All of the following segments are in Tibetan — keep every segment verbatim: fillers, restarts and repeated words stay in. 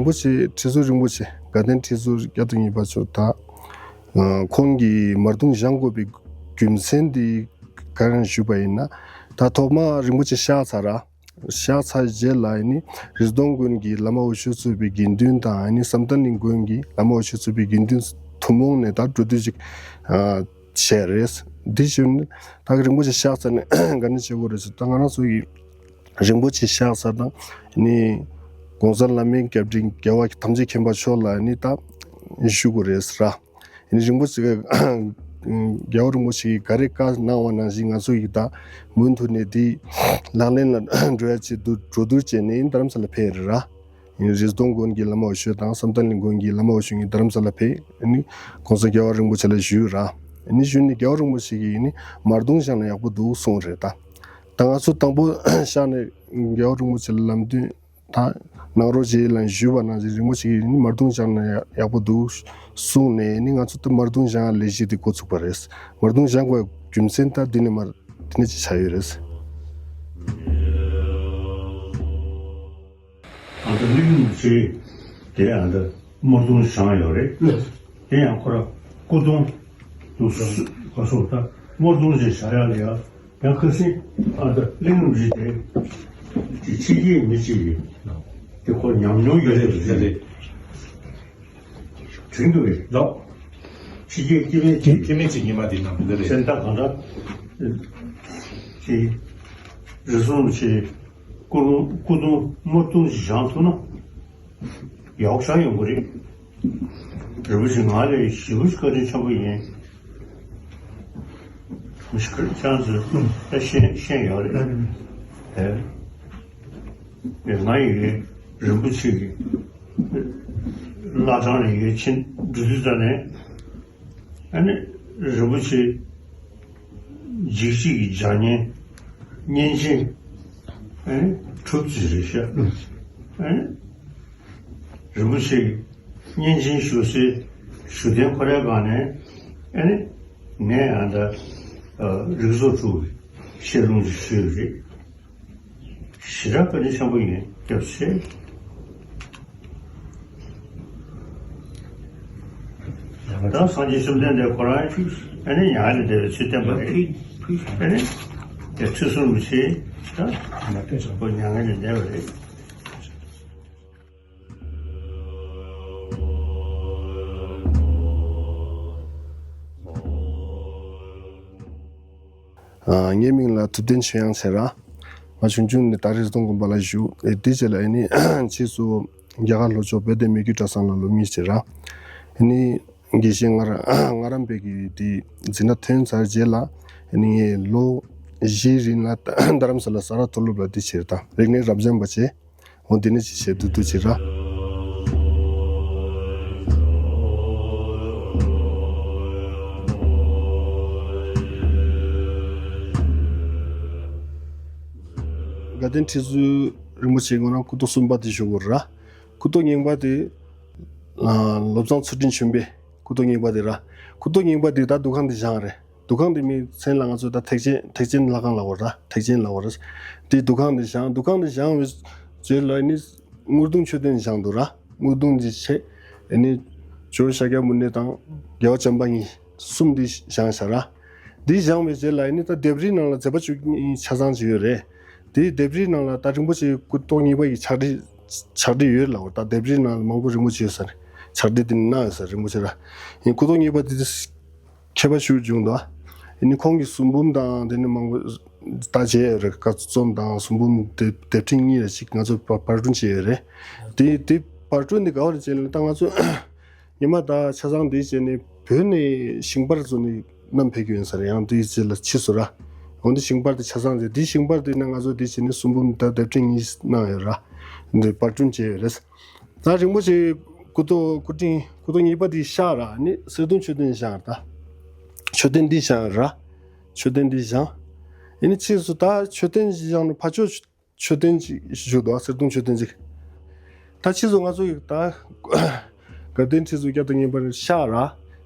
པོ་ཆེ་ཁྲི་ཟུར་རིན་པོ་ཆེ་དགའ་ལྡན་ཁྲི་ཟུར་བསྐྱར་དུ་ངེས་པ་མཆོག་ད་ཁོང་གིས་མར་གདུང་བཞེངས་དགོས་པའི་རྒྱུ་མཚན་འདི་ག་རེ་ཞུས་པ་ཡིན་ན། ད་ཐོག་མར་རིན་པོ་ཆེ་གཤེགས་ཚར་ར། གཤེགས་ཚར་རྗེས་ལ་ཨ་ནི་རི་སྡོང་དགོན་གྱི་བླ་མ་འོས་ཤོག་ཚུད་པའི་དགེ་འདུན་དང་ཨ་ནི་བསམ་གཏན་གླིང་དགོན་གྱི་བླ་མ་འོས་ཤོག་ཚུད་པའི་དགེ་འདུན་ཐུན་མོང་ནས་ད་འགྲོ་དུས་ཅིག་བྱས་རེད། འདི་བཞིན་ད་གི་རིན་པོ་ཆེ་གཤེགས་ཚར་ནས་ག་འདྲ་བྱེད་དགོས་རེད་ཟེར། ད་ང་རང་ཚོ་ཡི་རིན་པོ་ཆེ་གཤེགས་ཚར་དང་ཨ་ནི་གོང་ས་བླ་མའི་སྐྱབས་འགྲེལ་རྒྱལ་བ་ཐམས་ཅད་མཁྱེན་པ་མཆོག་ལ་ཨ་ནི་ད་ཞུ་དགོས་རེད་ཟེར་ར། ཡིན་རིན་པོ་ཆེ་རྒྱལ་བ་རིན་པོ་ཆེ་གིས་ག་རེ་བཀའ་གནང་བ་ནང་བཞིན་ང་ཚོ་ཡིས་ད་མུ་མཐུད་ནས་འདི་ལག་ལེན་ལ་འགྲོ་ཡ་ཆེད་དུ་གྲོས་བསྡུར་བྱས་ནས་རྡ་རམ་ས་ལ་ཕེབས་རེད་ར། ཡིན་རི་སྡོང་དགོན་གྱི་བླ་མ་འོས་ཤོག་དང་བསམ་གཏན་གླིང་དགོན་གྱི་བླ་མ་འོས་ཤོག་གཉིས་རྡ་རམ་ས་ལ་ཕེབས་ནི་གོང་ས་རྒྱལ་བ་རིན་པོ་ཆེ་ལ་ཞུས་ར། ནི་ཞུས་ནས་རྒྱལ་བ་རིན་པོ་ཆེ་གིས་ནི་མར་གདུང་བཞེངས་ན་ཡག་པོ་འདུག་གསུངས་རེད་ད། ད་ང་ཚོ་དང་པོ་ཤར་ནས་རྒྱལ་བ་རིན་པོ་ཆེ་ལ་ལམ་སྟོན་ད་གནང་རོགས་བྱེད་ལ་ཞུས་པ་ནང་བཞིན་རིན་པོ་ཆེ་གིས་ནི་མར་གདུང་བཞེངས་ན་ཡག་ཡག་པོ་འདུག་གསུངས་ནས་ནི་ང་ཚོ་ད་མར་གདུང་བཞེངས་ལས་གཞི་དེ་འགོ་ཚུགས་པ་རེད། མར་གདུང་བཞེངས་དགོས་རྒྱུ་མཚན་ད་འདི་ནས་མར་འདི་ནས་ཅིག་ཆགས་ཡོད་རེད། ཨ་ད་གླིང་རིན་པོ་ཆེ་དེ་ཨ་ད་དམར་གདུང་བཞེངས་ཡོད་རེད། དེ་ཡང་ཁོ་ར་སྐུ་གདུང་དུ་སུ་ག་སོ་ད་དམར་གདུང་ཞིག་བཞག་ཡག་ལ་ཡ་ཡང་ཁ་སང་ཨ་ད་གླིང་རིན་པོ་ཆེ་དེ་ཅིག་ཕྱི་རྒྱལ་མི་གཅིག་ཡིན། དེ་ཁོ་ཉམས་མྱོང་ཡོད་རེད་རེད། དྲན་འདུག་རེད་ལགས། ཕྱི་རྒྱལ་སྐྱེ་དམན་གཅིག་སྐྱེ་དམན་གཅིག་ཉི་མ་དེ་ནང་དུ་རེད། སེམས་ཐག་གང་འདྲ་ཅིག་རི་སུམ་ཆེ། སྐུ་རུང་སྐུ་གདུང་དམར་གདུང་ཞིག་བཞེངས་ཐུབ་ན་ཡག་ཤོས་ཡོང་གི་རེད། རིན་པོ་ཆེ་ང་ལས་ཞེ་པོ་ཞིག་བཀའ་དྲིན་ཆེན་པོ་ཡིན། མི་ཞིག་ཁར་ཅང་ཚོས་ད་ཤེས་ཤེས་ཡོད་རེད། ཨེ། ང་ཡི་རིན་པོ་ཆེ་གི་བླ་བྲང་ལ་ཡོད་ཕྱིན་འགྲོ་དུས་ཙམ་ནས། ཨ་ནི་རིན་པོ་ཆེ་འཇིགས་བྱེད་ཀྱི་ལྗགས་བརྙན་བརྙན་ཆེན་ཨ་ནི་གྲུབ་ཅིག་རེད་ཤག་ཨ་ནི་རིན་པོ་ཆེ་བརྙན་ཆེན་བཞུགས་སའི་བཞུགས་གདན་ཁོ་རའི་སྒང་ནས་ཨ་ནི་ངས་ཨ་ད་རིགས་ཚོགས་དྲུག་གི་བཤད་ལུང་ཅིག་ཞུས་རེད། ཞེ་དྲག་བཀའ་དྲིན་ཆེན་པོ་ཡིན། སྐྱབས་ཆེ། ད་སངས་རྒྱས་བཅོམ་ལྡན་འདས་ཁོ་རང་ཨ་ནི་མྱ་ངན་ལས་འདས་པའི་ཆོས་བསྟན་པ་རེད། ཨ་ནི་དེ་ཁྲི་ཟུར་མི་ཆེ་ད་ཁོ་མྱ་ངན་ལས་འདས་པ་རེད། ངའི་མིང་ལ་ཐུབ་བསྟན་ཆོས་དབྱངས་ཟེར་ར། ང་ཆུང་ཆུང་ནས་ད་རེས་སྟོང་དགོན་པ་ལ་བཞུགས། དེ་རྗེས་ལ་ཨ་ནི་ཕྱིས་སུ་རྒྱ་གར་ལྷོ་ཕྱོགས་དཔལ་ལྡན་མི་བསྐྱོད་གྲྭ་ཚང་ལ་སློབ་གཉེར་བྱས་ར། ཨ་ནི་དགེ་བཤེས་ངར་ངར་རམས་པའི་གི་དེ་འཛིན་གྲྭ་ཐོན་ཚར་རྗེས་ལ་ཨ་ནི་ངས་ལོ་བཞིའི་རིང་ལ་རྡ་རམ་ས་ལ་ས་རཱ་མཐོ་སློབ་ལ་དེ་བྱས་ར། ད་རིག་གནས་རབ་འབྱམས་པ་བྱས། འོ་འདི་ནས་ཅི་བྱེད་དུ་དུ་ཅི་ར། དགའ་ལྡན་ཁྲི་ཟུར་རིན་པོ་ཆེ་ཁོང་རང་སྐུ་ཐོག་གསུམ་པ་དེ་བཞུགས་ཡོད་ར། སྐུ་ཐོག་རྙིང་པ་དེ་ཨ་བློ་བཟང་ཚུལ་ཁྲིམས་ཆོས་འཕེལ། སྐུ་ཐོག་རྙིང་པ་དེ་ར། སྐུ་ཐོག་རྙིང་པ་དེ་ད་འདུ་ཁང་དེ་བཞེངས་རེད། འདུ་ཁང་དེ་མིང་མཚན་ལ་ང་ཚོས་ད་ཐེག་ཆེན་ཐེག་ཆེན་ལྷ་ཁང་ལབ་པ་ར། ཐེག་ཆེན་ལབ་པ་ར། དེ་འདུ་ཁང་དེ་བཞེངས། འདུ་ཁང་དེ་བཞེངས་པའི་རྗེས་ལ་ནི་དངུལ་གདུང་མཆོད་རྟེན་བཞེངས་འདུག་ར། དངུལ་གདུང་གི་ཆེད་ནི་ཇོ་བོ་ཤཱཀྱ་མུ་ནེ་དང་རྒྱལ་བ་བྱམས་པ་གཉིས་གསུམ་དེ་བཞེངས་ཤག་ར། དེ་བཞེངས་པའི་རྗེས་ལ་ནི་ད་ལྡེབས་རིས་ནང་ལ་མཛད་པ་བཅུ་གཉིས་ཆ་ཚང་ཅིག་ཡོད་རེད། དེ་ལྡེབས་རིས་ནང་ལ་ད་རིན་པོ་ཆེའི་སྐུ་ཐོག་གཉིས་པ་ཡི་ཕྱག་བྲིས་ཕྱག་བྲིས་ཡོད་ལབ་པ། ད་ལྡེབས་རིས་ནང་ལ་མང་པོ་རིན་པོ་ཆེ་ཡོད་ས་རེད། ཕྱག་བྲིས་དེ་ནི་གནང་ཡོད་ས་རིན་པོ་ཆེ་ར། ཡིན་སྐུ་ཐོག་གཉིས་པ་དེ་དེ་མཁས་པ་ཞིག་བྱུང་འདུག་ཨ་ནི་ཁོང་གི་གསུང་འབུམ་དང་དེ་ནི་མང་པོ་ད་བྱས་ཡོད་རེད། བཀའ་རྩོམ་དང་གསུང་འབུམ་དེ་དེབ་ཕྲེང་གཉིས་ལ་ཅིག་ང་ཚོ་པར་པར་སྐྲུན་བྱས་ཡོད་རེད། དེ་དེ་པར་སྐྲུན་དེ་ག་བ་རེད་ཅེ་ན་ད་ང་ཚོ་ཉི་མ་ད་ཆ་ཚང་དེ་བྱས་ནས་བོད་ནས་ཤིང་པར་བཟོ་ནས་བསྣམས་ཕེབས་ཀྱི་ཡོད་ས་རེད། ཡང་དེའི་རྗེས་ལ་ཕྱིས་སུ་ར། འོན་ཏེ་ཤིང་པར་དེ་ཆ་ཚང་དེ་དེ་ཤིང་པར་དེ་ནས་ང་ཚོ་དེ་བྱས་ནས་གསུང་འབུམ་ད་དེབ་ཕྲེང་གཉིས་གནང་ཡོད་ར། འདི་པར་སྐྲུན་བྱས་ཡོད་རེད། ད་རིན་པོ་ཆེ་སྐུ་ཐོག་སྐུ་ཕྲེང་སྐུ་ཐོག་གཉིས་པ་དེ་གཤེགས་ར་ནི་གསེར་གདུང་མཆོད་རྟེན་བཞེངས་ར། ད་མཆོད་རྟེན་འདི་བཞེངས་ར། མཆོད་རྟེན་འདི་བཞེངས། ཨ་ནི་ཕྱིས་སུ་ད་མཆོད་རྟེན་བཞེངས་ནས་ཕར་ཕྱོགས་མཆོད་རྟེན་ཅིག་བཞུགས་འདུག་གསེར་གདུང་མཆོད་རྟེན་ཅིག་ད་ཕྱིས་སུ་ང་ཚོ་ཡི་ད་དགའ་ལྡན་ཁྲི་ཟུར་བསྐྱར་དུ་ངེས་པར་གཤེགས་ར།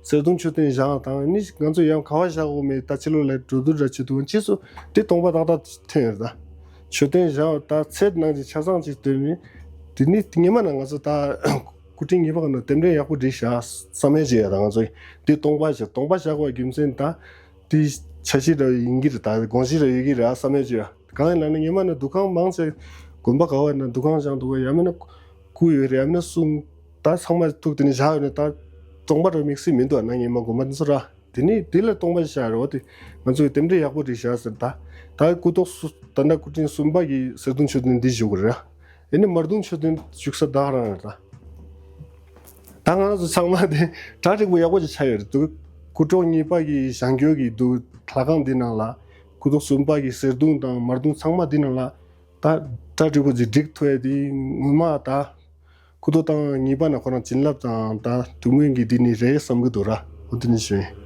གསེར་གདུང་མཆོད་རྟེན་བཞེངས་དང་ནི་ང་ཚོ་ཡང་ག་བ་བཞག་དགོས་མེད། ད་ཕྱི་ལོགས་ལ་འགྲོ་དུས་འདྲ་བྱེད་དུས་ཕྱིས་སུ་དེ་སྟོང་པ་ཏག་ཏག་ཐོན་ཡོད་རེད། ད་མཆོད་རྟེན་བཞེངས་ད་ཚད་ནང་གི་ཆ་ཚང་ཅིག་བཏོན་ནས་ དེ་ནི་སྔོན་མ་ན་ང་ཚོ་ད་སྐུ་ཕྲེང་གཉིས་པ་ནང་རྟེན་འབྲེལ་ཡག་པོ་སྒྲིག་བཞག་བསམ་ཡས་ཅིག་ཡོད། ད་ང་ཚོ་དེ་སྟོང་པ་བཞག་སྟོང་པ་བཞག་པའི་རྒྱུ་མཚན་ད་དེ་འཆར་གཞི་ར་ཡིན་གྱི་རེད། ད་དགོངས་གཞི་ར་ཡོད་ཀྱི་རེད་བསམ་ཡས་ཅིག་ཡོད། གང་ཡིན་ལབ་ན་སྔོན་མ་ན་འདུ་ཁང་མང་ཆེ་དགོན་པ་ག་བ་ན་འདུ་ཁང་བཞེངས་འདུག་ག་ཡང་མིན་ན་སྐུ་ཡོད་རེད། ཡང་མིན་ན་གསུང་ད་ཚང་མ་ཐུག་དེ་ནི་བཞག་ཡོད་ན་ད་སྟོང་པ་ར་དམིགས་བསལ་མི་འདུག་ན་སྔོན་མ་དགོན་པ་འདི་ཚོ་ར། དེ་ནས་དེ་ལ་སྟོང་པ་ཞིག་བཞག་རེད་བ། དེ་ང་ཚོས་རྟེན་འབྲེལ་ཡག་པོ་རེད་བཞག་ཟེར། ད་ད་སྐུ་ཐོག་སུ་ད་ལྟ་སྐུ་ཕྲེང་གསུམ་པ་གི་གསེར་གདུང་མཆོད་རྟེན་འདི་བཞུགས་རེད། ཨེ་ནི་དམར་གདུང་མཆོད་རྟེན་བཞུགས་ས་ད་ག་རང་རེད། ད་ད་ང་རང་ཚོ་ཚང་མ་དེ་གྲ་འགྲིག་པོ་ཡག་པོ་ཅིག་ཆགས་ཡོད་རེད་འདུག་སྐུ་ཐོག་གཉིས་པ་གི་བཞེངས་སྐྱོང་གི་འདུག་ལྷ་ཁང་འདི་ནང་ལ་སྐུ་ཐོག་གསུམ་པ་གི་གསེར་གདུང་དང་དམར་གདུང་ཚང་མ་འདི་ནང་ལ་ད་གྲ་འགྲིག་པོ་ཅིག་སྒྲིག་ཐུབ་ཡ་དེ་ངོ་མ་ད། སྐུ་ཐོག་དང་གཉིས་པ་ན་ཁོ་རང་བྱིན་རླབས་དང་ད་ཐུགས་སྨོན་གྱི་འདི་ནི་རེད་བསམ་གྱི་འདུག་ར། འོ་དེ་ནི་ཞུ་ཡིན།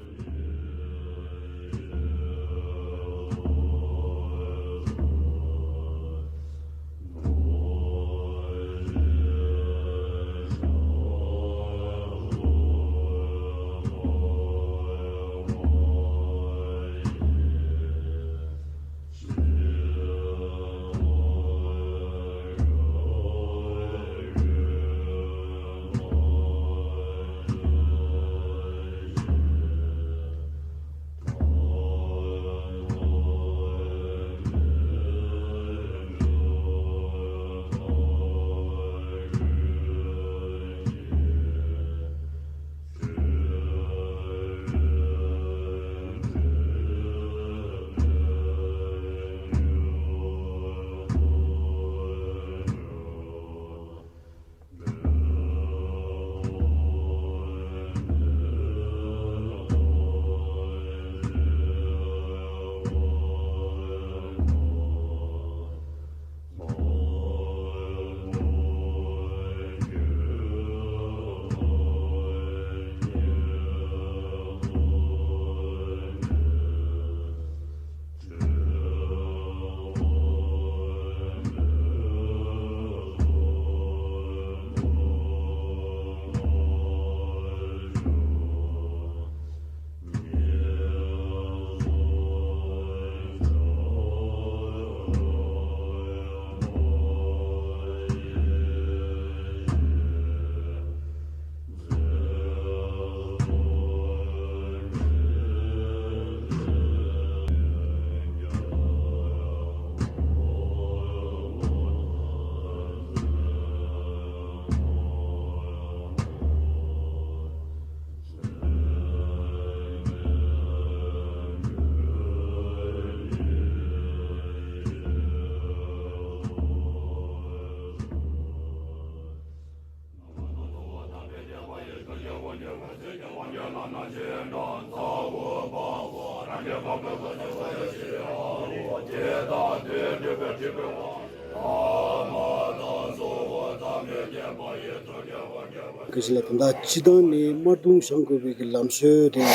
སྐུ་ཞབས་ལགས། ད་ལྟ་སྤྱིར་བཏང་ནས་དམར་གདུང་བཞེངས་དགོས་པའི་གི་ལམ་སྲོལ་དེ་ཨ་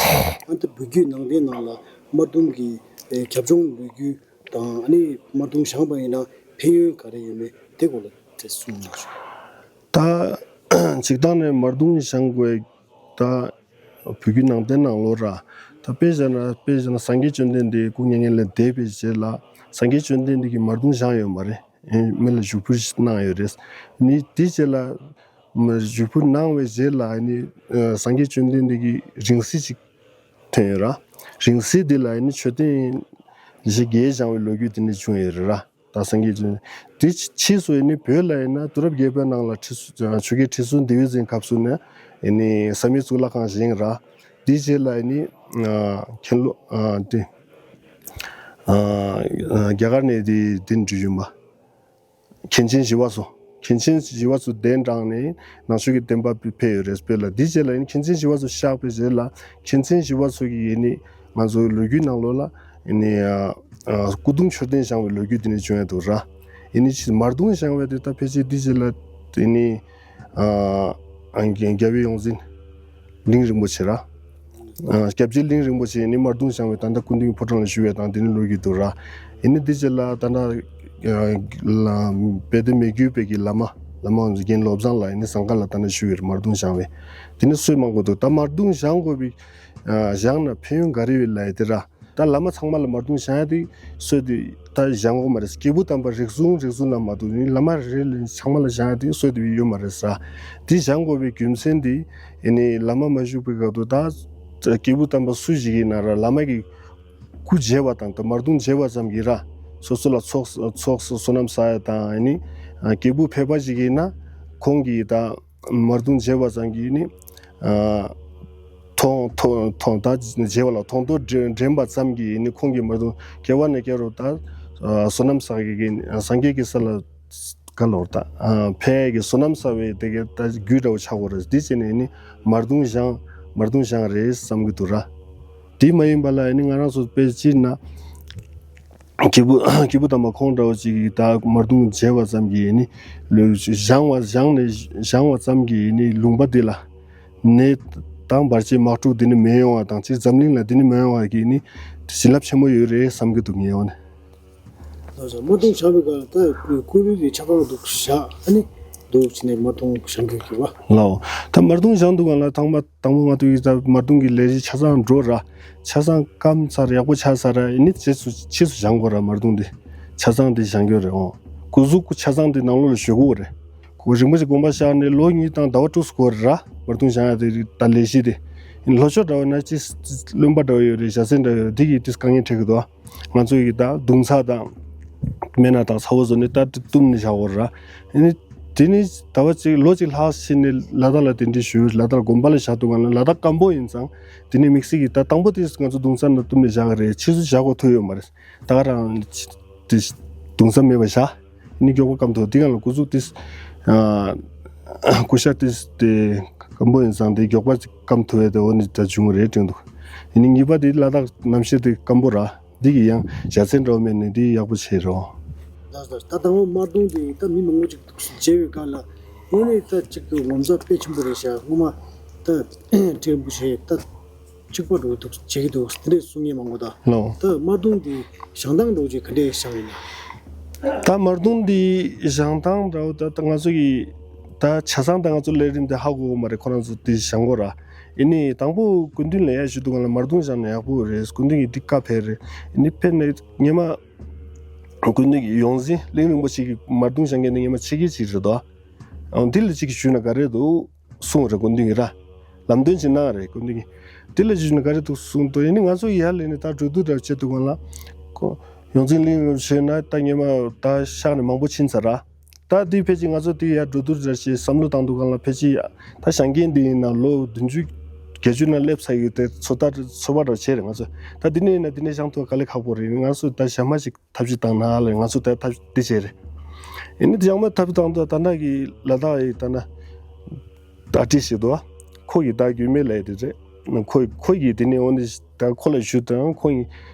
ནི་བོད་བརྒྱུད་ནང་བསྟན་ནང་ལ་དམར་གདུང་གི་རྒྱབ་ལྗོངས་ལོ་རྒྱུས་དང་ཨ་ནི་དམར་གདུང་བཞེངས་པ་ཡིན་ན་ཕན་ཡོན་ག་རེ་ཡོད་མེད་དེ་སྐོར་ལ་ཚིག་གསུང་གནང་ཞུ། ད་སྤྱིར་བཏང་ནས་དམར་གདུང་བཞེངས་དགོས་ད། བོད་བརྒྱུད་ནང་བསྟན་ནང་ལོགས་ར། ད་དཔེ་བཞག་ན་དཔེ་བཞག་ན་སངས་རྒྱས་བཅོམ་ལྡན་འདས་སྐུ་མྱ་ངན་ལས་འདས་པའི་རྗེས་ལ་སངས་རྒྱས་བཅོམ་ལྡན་འདས་ཀྱིས་དམར་གདུང་བཞེངས་ཡོད་མ་རེད། ཨེ་མི་ལ་བཞུགས་ཁྲི་གནང་ཡོད་རེད། ནི་དེ་རྗེས་ལ་མ་བཞུགས་ཁྲི་གནང་བའི་རྗེས་ལ་ནི་ཨ་སངས་རྒྱས་བཅོམ་ལྡན་འདས་ཀྱི་རིང་བསྲེལ་ཅིག་ཐོན་ཡོད་ར། རིང་བསྲེལ་འདི་ལ་ནི་མཆོད་རྟེན་བཞི་བརྒྱད་བཞེངས་པའི་ལོ་རྒྱུས་དེ་ནི་བྱུང་ཡོད་རེད་ར། ད་སངས་རྒྱས་བཅོམ་དེ་ཕྱིས་སུ་ཡིན་ནི་བོད་ལ་ཡིན་ན་དུས་རབས་བརྒྱད་པའི་ནང་ལ་ཁྲི་ཟུར་ཆོས་རྒྱལ་ཁྲི་ཟུར་ལྡེའུ་བཙན་སྐབས་སུ་ནས་ཡིན་ནི་བསམ་ཡས་གཙུག་ལག་ཁང་བཞེངས་ར། དེའི་རྗེས་ལ་ཡིན་ནི་ཨ་མཁན་སློབ་ཨ་དེ་ཨ་རྒྱ་གར་ནས་དེ་དེ་འགྲུལ་བཞུད་པ་མཁན་ཆེན་ཞི་བ་འཚོ། མཁན་ཆེན་ཞི་བ་འཚོ་གདན་དྲངས་ནས་ནང་ཆོས་ཀྱི་བསྟན་པ་ཕེབས་ཡོད་རེད་བོད་ལ། དེའི་རྗེས་ལ་ཡིན་ནི་མཁན་ཆེན་ཞི་བ་འཚོ་གཤེགས་པའི་རྗེས་ལ་མཁན་ཆེན་ཞི་བ་འཚོ་གིས་ཡིན་ནི་ང་ཚོའི་ལོ་རྒྱུས་ནང་ལོགས་ལ་ཡིན་ནི་ཨ་ཨ་སྐུ་གདུང་མཆོད་རྟེན་བཞེངས་པའི་ལོ་རྒྱུས་དེ་ནི་བྱུང་ཡོད་འདུག་ར། ཡིན་ནི་ཕྱིས་དམར་གདུང་བཞེངས་པའི་དེ་ད་ཕལ་ཆེར་དེའི་རྗེས་ལ་ཡིན་ནི་ཨ་ཨ་རྒྱལ་བའི་ཡོངས་འཛིན་གླིང་རིན་པོ་ཆེ་ར། ཨ་སྐྱབས་རྗེ་གླིང་རིན་པོ་ཆེ་ཡིན་ནི་དམར་གདུང་བཞེངས་པའི་ད་ལྟ་སྐུ་མདུན་ཕོ་བྲང་ལ་བཞུགས་པའི་དང་དེ་ནི་ལོ་རྒྱུས་འདུག་ར། ཡིན་ནི་དེའི་རྗེས་ལ་ད་ལྟ་ཨ་ལ་དཔལ་ལྡན་མི་བསྐྱོད་པའི་གི་བླ་མ་བླ་མ་རྒན་བློ་བཟང་ལགས་ཡིན་ནི་ཟངས་དཀར་ལ་ད་ལྟ་བཞུགས་ཡོད་རེད། དམར་གདུང་བཞེངས་པའི་དེ་ནི་སྲོལ་མང་པོ་འདུག་ད་དམར་གདུང་བཞེངས་དགོས་པའི་ཨ་བཞེངས་ན་ཕན་ཡོན་ག་རེ་ཡོད་ལབ་ཡ་དེ་ར། ད་ ད་བླ་མ་ཚང་མ་ལ་མར་ཐུང་བཞེངས་ཡ་དེ་སྲོལ་དེ་ད་བཞེངས་དགོས་མ་རེད། སྐྱེས་བུ་དམ་པ་རིགས་གསུམ་རིགས་གསུམ་ལ་མ་གཏོགས་ནི་བླ་མ་རེ་རེ་ལ་ཚང་མ་ལ་བཞེངས་ཡ་དེ་སྲོལ་དེ་ཡོད་མ་རེད་ཟེར། དེ་བཞེངས་དགོས་པའི་རྒྱུ་མཚན་དེ་ཨེ་ནི་བླ་མ་མ་བཞུགས་པའི་སྐབས་དུ་ད་སྐྱེས་བུ་དམ་པ་སུ་ཞིག་ཡིན་ན་ར་བླ་མ་གི་སྐུ་མཇལ་བ་དང་ད་མར་ཐུང་མཇལ་བ་ཙམ་གྱིས་ར་སོ་སོ་ལ་ཚོགས་ཚོགས་བསོད་ནམས་བསགས་ཡ་དང་ཨེ་ནི་སྐྱེས་བུ་ཕལ་པ་ཞིག་ཡིན་ན་ཁོང་གིས་ད། མར་ཐུང་མཇལ་བ་ཙམ་གྱིས་ནི། ཨ། མཐོང་མཐོང་མཐོང་ད་མཇལ་བ་ལ་མཐོང་ཐོས་དྲན་དྲན་པ་ཙམ་གྱིས་ནི་ཁོང་གིས་མར་ཐུང་སྐྱེ་བ་ནས་སྐྱེ་རུ་ད། ཨ། བསོད་ནམས་བསགས་ཀྱི་སངས་རྒྱས་ཀྱི་ས་ལ་ག་ལོར་ད། ཨ། ཕན་ཡས་ཀྱི་བསོད་ནམས་བསགས་པའི་དེ་གའི་ད་རྒྱུ་འདྲ་བོ་ཆགས་དགོས་རེད། འདི་བྱས་ནས་ནི་མར་ཐུང་བཞེངས་མར་ཐུང་བཞེངས་རེད་བསམ་གྱི་འདུག་ར། དེ་མ་ཡིན་པ་ལ་ནི་ང་རང་ཚོ་དཔེ་སྤྱིར་ན། སྐྱེས་བུ་སྐྱེས་བུ་དམ་པ་ཁོང་འདྲ་བོ་ཅིག་གིས་ད་མར་ཐུང་མཇལ་བ་ཙམ་གྱིས་ནི་ལུས་བཞེངས་བ་བཞེངས་ནས་བཞེངས་བ་ཙམ་གྱིས་ནི་ལུང་པ་འདི་ལ་ནད་དང་བར་ཆད་དམག་འཁྲུག་འདི་ནི་མི་ཡོང་བ་དང་སྤྱིར་འཛམ་གླིང་ལ་འདི་ནི་མི་ཡོང་བ་གིས་ནི་བྱིན་རླབས་ཆེན་མོ་ཡོད་རེད་བསམ་གྱི་འདུག་ངས་འོ་ནི། ལགས་སོ། མར་ཐུང་བཞེངས་པའི་སྐབས་ད་སྐུ་ལུས་དེ་ཆ་ཚང་འདུག་བཞག་ཨ་ནི་འདུག་བྱས་ནས་མར་ཐུང་བཞེངས་དགོས་ཀྱི་བ། ལའོ། ད་མར་ཐུང་བཞེངས་དུས་སྒང་ལ་ཐང་པ། དང་པོ་ང་ཚོ་ཡི་ད་མར་ཐུང་གི་ལས་གཞི་ཆ་ཚང་འགྲོ་ར། ཆ་ཚང་སྐམ་ཚར་ཡག་པོ་ཆགས་ཚར་ར་ཡིན་ནི་རྗེས་སུ་ཕྱིས་སུ་བཞེངས་དགོས་ར། མར་ཐུང་འདི་ཆ་ཚང་འདི་བཞེངས་རྒྱུ་རེད་འོང་། སྐུ་གཟུགས་ཆ་ཚང་འདི་ནང་ལོགས་ལ་བཞུགས་དགོས་རེད། ཁོ་རིན་པོ་ཆེ་དགོངས་པ་བཞག་ནས་ལོ་གཉིས་དང་ཟླ་བ་དྲུག་ཙམ་འགོར་ར། མར་ཐུང་བཞེངས་ཡ་དེ་ད་ལས་གཞི་དེ་ཡིན། ལྷོ་ཕྱོགས་འདྲ་བ་ན་ཅི་བློན་པ་འདྲ་བ་ཡོད་རེད། ཞྭ་ཚན་འདྲ་བ་ཡོད་རེད། འདི་གིས་དེ་དཀའ་ངལ་འཕྲད་ཀྱི་འདུག་ང་ཚོ་ཡི་ད་རྡུང་ཚ་དང་སྨན་སྣ་དང་ཚ་བོ་བཟོ་ནས་ད་བཏུམས་ནས་བཞག་དགོས་ར། ཨ་ནི་དེ་ནི་ཟླ་བ་གཅིག་ལོ་གཅིག་ལྷག་ཕྱིན་ནས་ལ་དྭགས་ལ་གདན་འདྲེན་ཞུས། ལ་དྭགས་དགོན་པ་ལ་བཞག་འདུག་ག་ན་ལ་དྭགས་སྐམ་པོ་ཡིན་ཙང་དེ་ནི་དམིགས་བསལ་གྱི་ད་དང་པོ་དེ་ང་ཚོ་རྡུང་ཚ་ནང་བཏུམས་ནས་བཞག་གི་རེད། ཕྱིས་སུ་བཞག་དགོས་ཐུག་ཡོད་མ་རེད། ད་ག་རང་དེ་རྡུང་ཚ་མེད་པ་བཞག་ནི་མགྱོགས་པོ་སྐམ་ཐུབ། དེ་ག་ལ་སྐུ་གཟུགས་དེ་ཨ་སྐུ་ཤ་དེ་དེ་སྐམ་པོ་ཡིན་ཙང་དེ་མགྱོགས་པ་སྐམ་ཐུབ་ཡས་དེ་འོ་ནི་ད་བྱུང་རེད་དྲན་འདུག་ཡིན་ནི་གཉིས་པ་དེ་ལ་དྭགས་གནམ་གཤིས་དེ་སྐམ་པོ་ར། འདི་གི་ཡང་ཞྭ་ཚན་འདྲ་བོ་མེད་ནས་འདི་ཡག་པོ་བྱས་རོགས། ད་ད་ད་ལྟ་འོ་མར་ཐུང་དེ་ད་མི་མང་པོ་ཅིག་མཇལ་བའི་སྒང་ལ་དངོས་གནས་ད་ཅིག་ངོ་མཚར་དཔེ་ཆེན་པོ་རེད་ཤག་སྔོན་མ་ད་ཁྲི་རིན་པོ་ཆེ་ད་གཅིག་པ་འགྲོ་འདུག་བྱེད་ཀྱི་འདུག་དེ་འདྲས་གསུང་མཁན་མང་པོ་ད། ལོ། ད་མར་ཐུང་འདི་བཞེངས་སྟངས་འགྲོ་རྒྱུ་ག་འདྲས་བཞེངས་ཡིན་ན། ད་མར་ཐུང་འདི་བཞེངས་སྟངས་འདྲ་བོ་ད་ད་ང་ཚོ་གི་ད་ཆ་ཚང་ད་ང་ཚོ་ལས་རིམ་དེ་ཧ་གོ་གི་མ་རེད། ཁོ་རང་ཚོ་འདི་བཞེངས་དགོས་ར། ཡིན་ནའི་དང་པོ་སྐུ་མདུན་ལ་ཡར་ཞུ་དུས་སྒང་ལ་མར་ཐུང་བཞེངས་ན་ཡག་པོ་རེད། སྐུ་མདུན་གྱི་འདི་བཀའ་ཕེབས་རེད། ཡིན་ནའི་ཕེབས་ནས་སྔོན་མ་སྐུ་མདུན་གྱི་ཡོངས་འཛིན་གླིང་རིན་པོ་ཆེ་གི་མར་ཐུང་བཞེངས་མཁན་འདི་སྔོན་མ་ཕྱི་རྒྱལ་ཅིག་རེད་དོ། ཨང་། འདི་ལ་ཅིག་ཞུས་ན་ག་རེ་འདུག་གསུངས་རེད། སྐུ་མདུན་གྱིས་ར། ལམ་སྟོན་ཅིག་གནང་རེད་སྐུ་མདུན་གྱིས། འདི་ལ་ཅིག་ཞུས་ན་ག་རེ་འདུག་གསུངས་འདུག་ཡིན་ནའི་ང་ཚོ་ཡར་སླེབས་ནས་ད་གྲོས་བསྡུར་འདྲ་བྱེད་དུས་སྒང་ལ། ཁོ་ཡོངས་འཛིན་གླིང་རིན་པོ་ཆེ་ན་ད་སྔོན་མ་ད་ཤག་ནས་མང་པོ་ཕྱིན་ཚར་ར། ད་འདི་ཕལ་ཆེར་ང་ཚོ་འདི་ཡར་གྲོས་བསྡུར་འདྲ་བྱེད་བསམ་བློ་བཏང་དུས་སྒང་ལ་ཕལ་ཆེར་ད་བཞེངས་མཁན་འདི་ཡིན་ན་ལོ་བདུན་ཅུ་བརྒྱད་ཅུ་ན་སླེབས་ཚར་ཡོད་དེ་ཚོད་ལྟ་ཚོད་དཔག་འདྲ་བྱས་རེད་ང་ཚོས། ད་འདི་ནས་ཡིན་ན་འདི་ནས་བཞེངས་ཐུབ་དཀའ་ལས་ཁག་པོ་རེད། ང་ཚོས་ད་ཞག་མ་ཞིག་ཐབས་ཤེས་བཏང་ན་ལ་ང་ཚོ་ད་ཐབས་འདི་བྱས་རེད། ཡིན་ནའི་ཡང་མ་ཐབས་བཏང་དུས་ད་ལྟ་གི་ལ་དྭགས་ཡི་ད་ན་ཨ་ཏི་ཞིག་འདུག་ཁོ་གི་ད་རྒྱུད་སྨད་ལ་ཡི་དེ་རེད། ཁོ་ཁོ་གི་དེ་ནས་འོ་ནི་ད་ཁོ་ལ་ཞུ་དང་ཁོ་ཡི་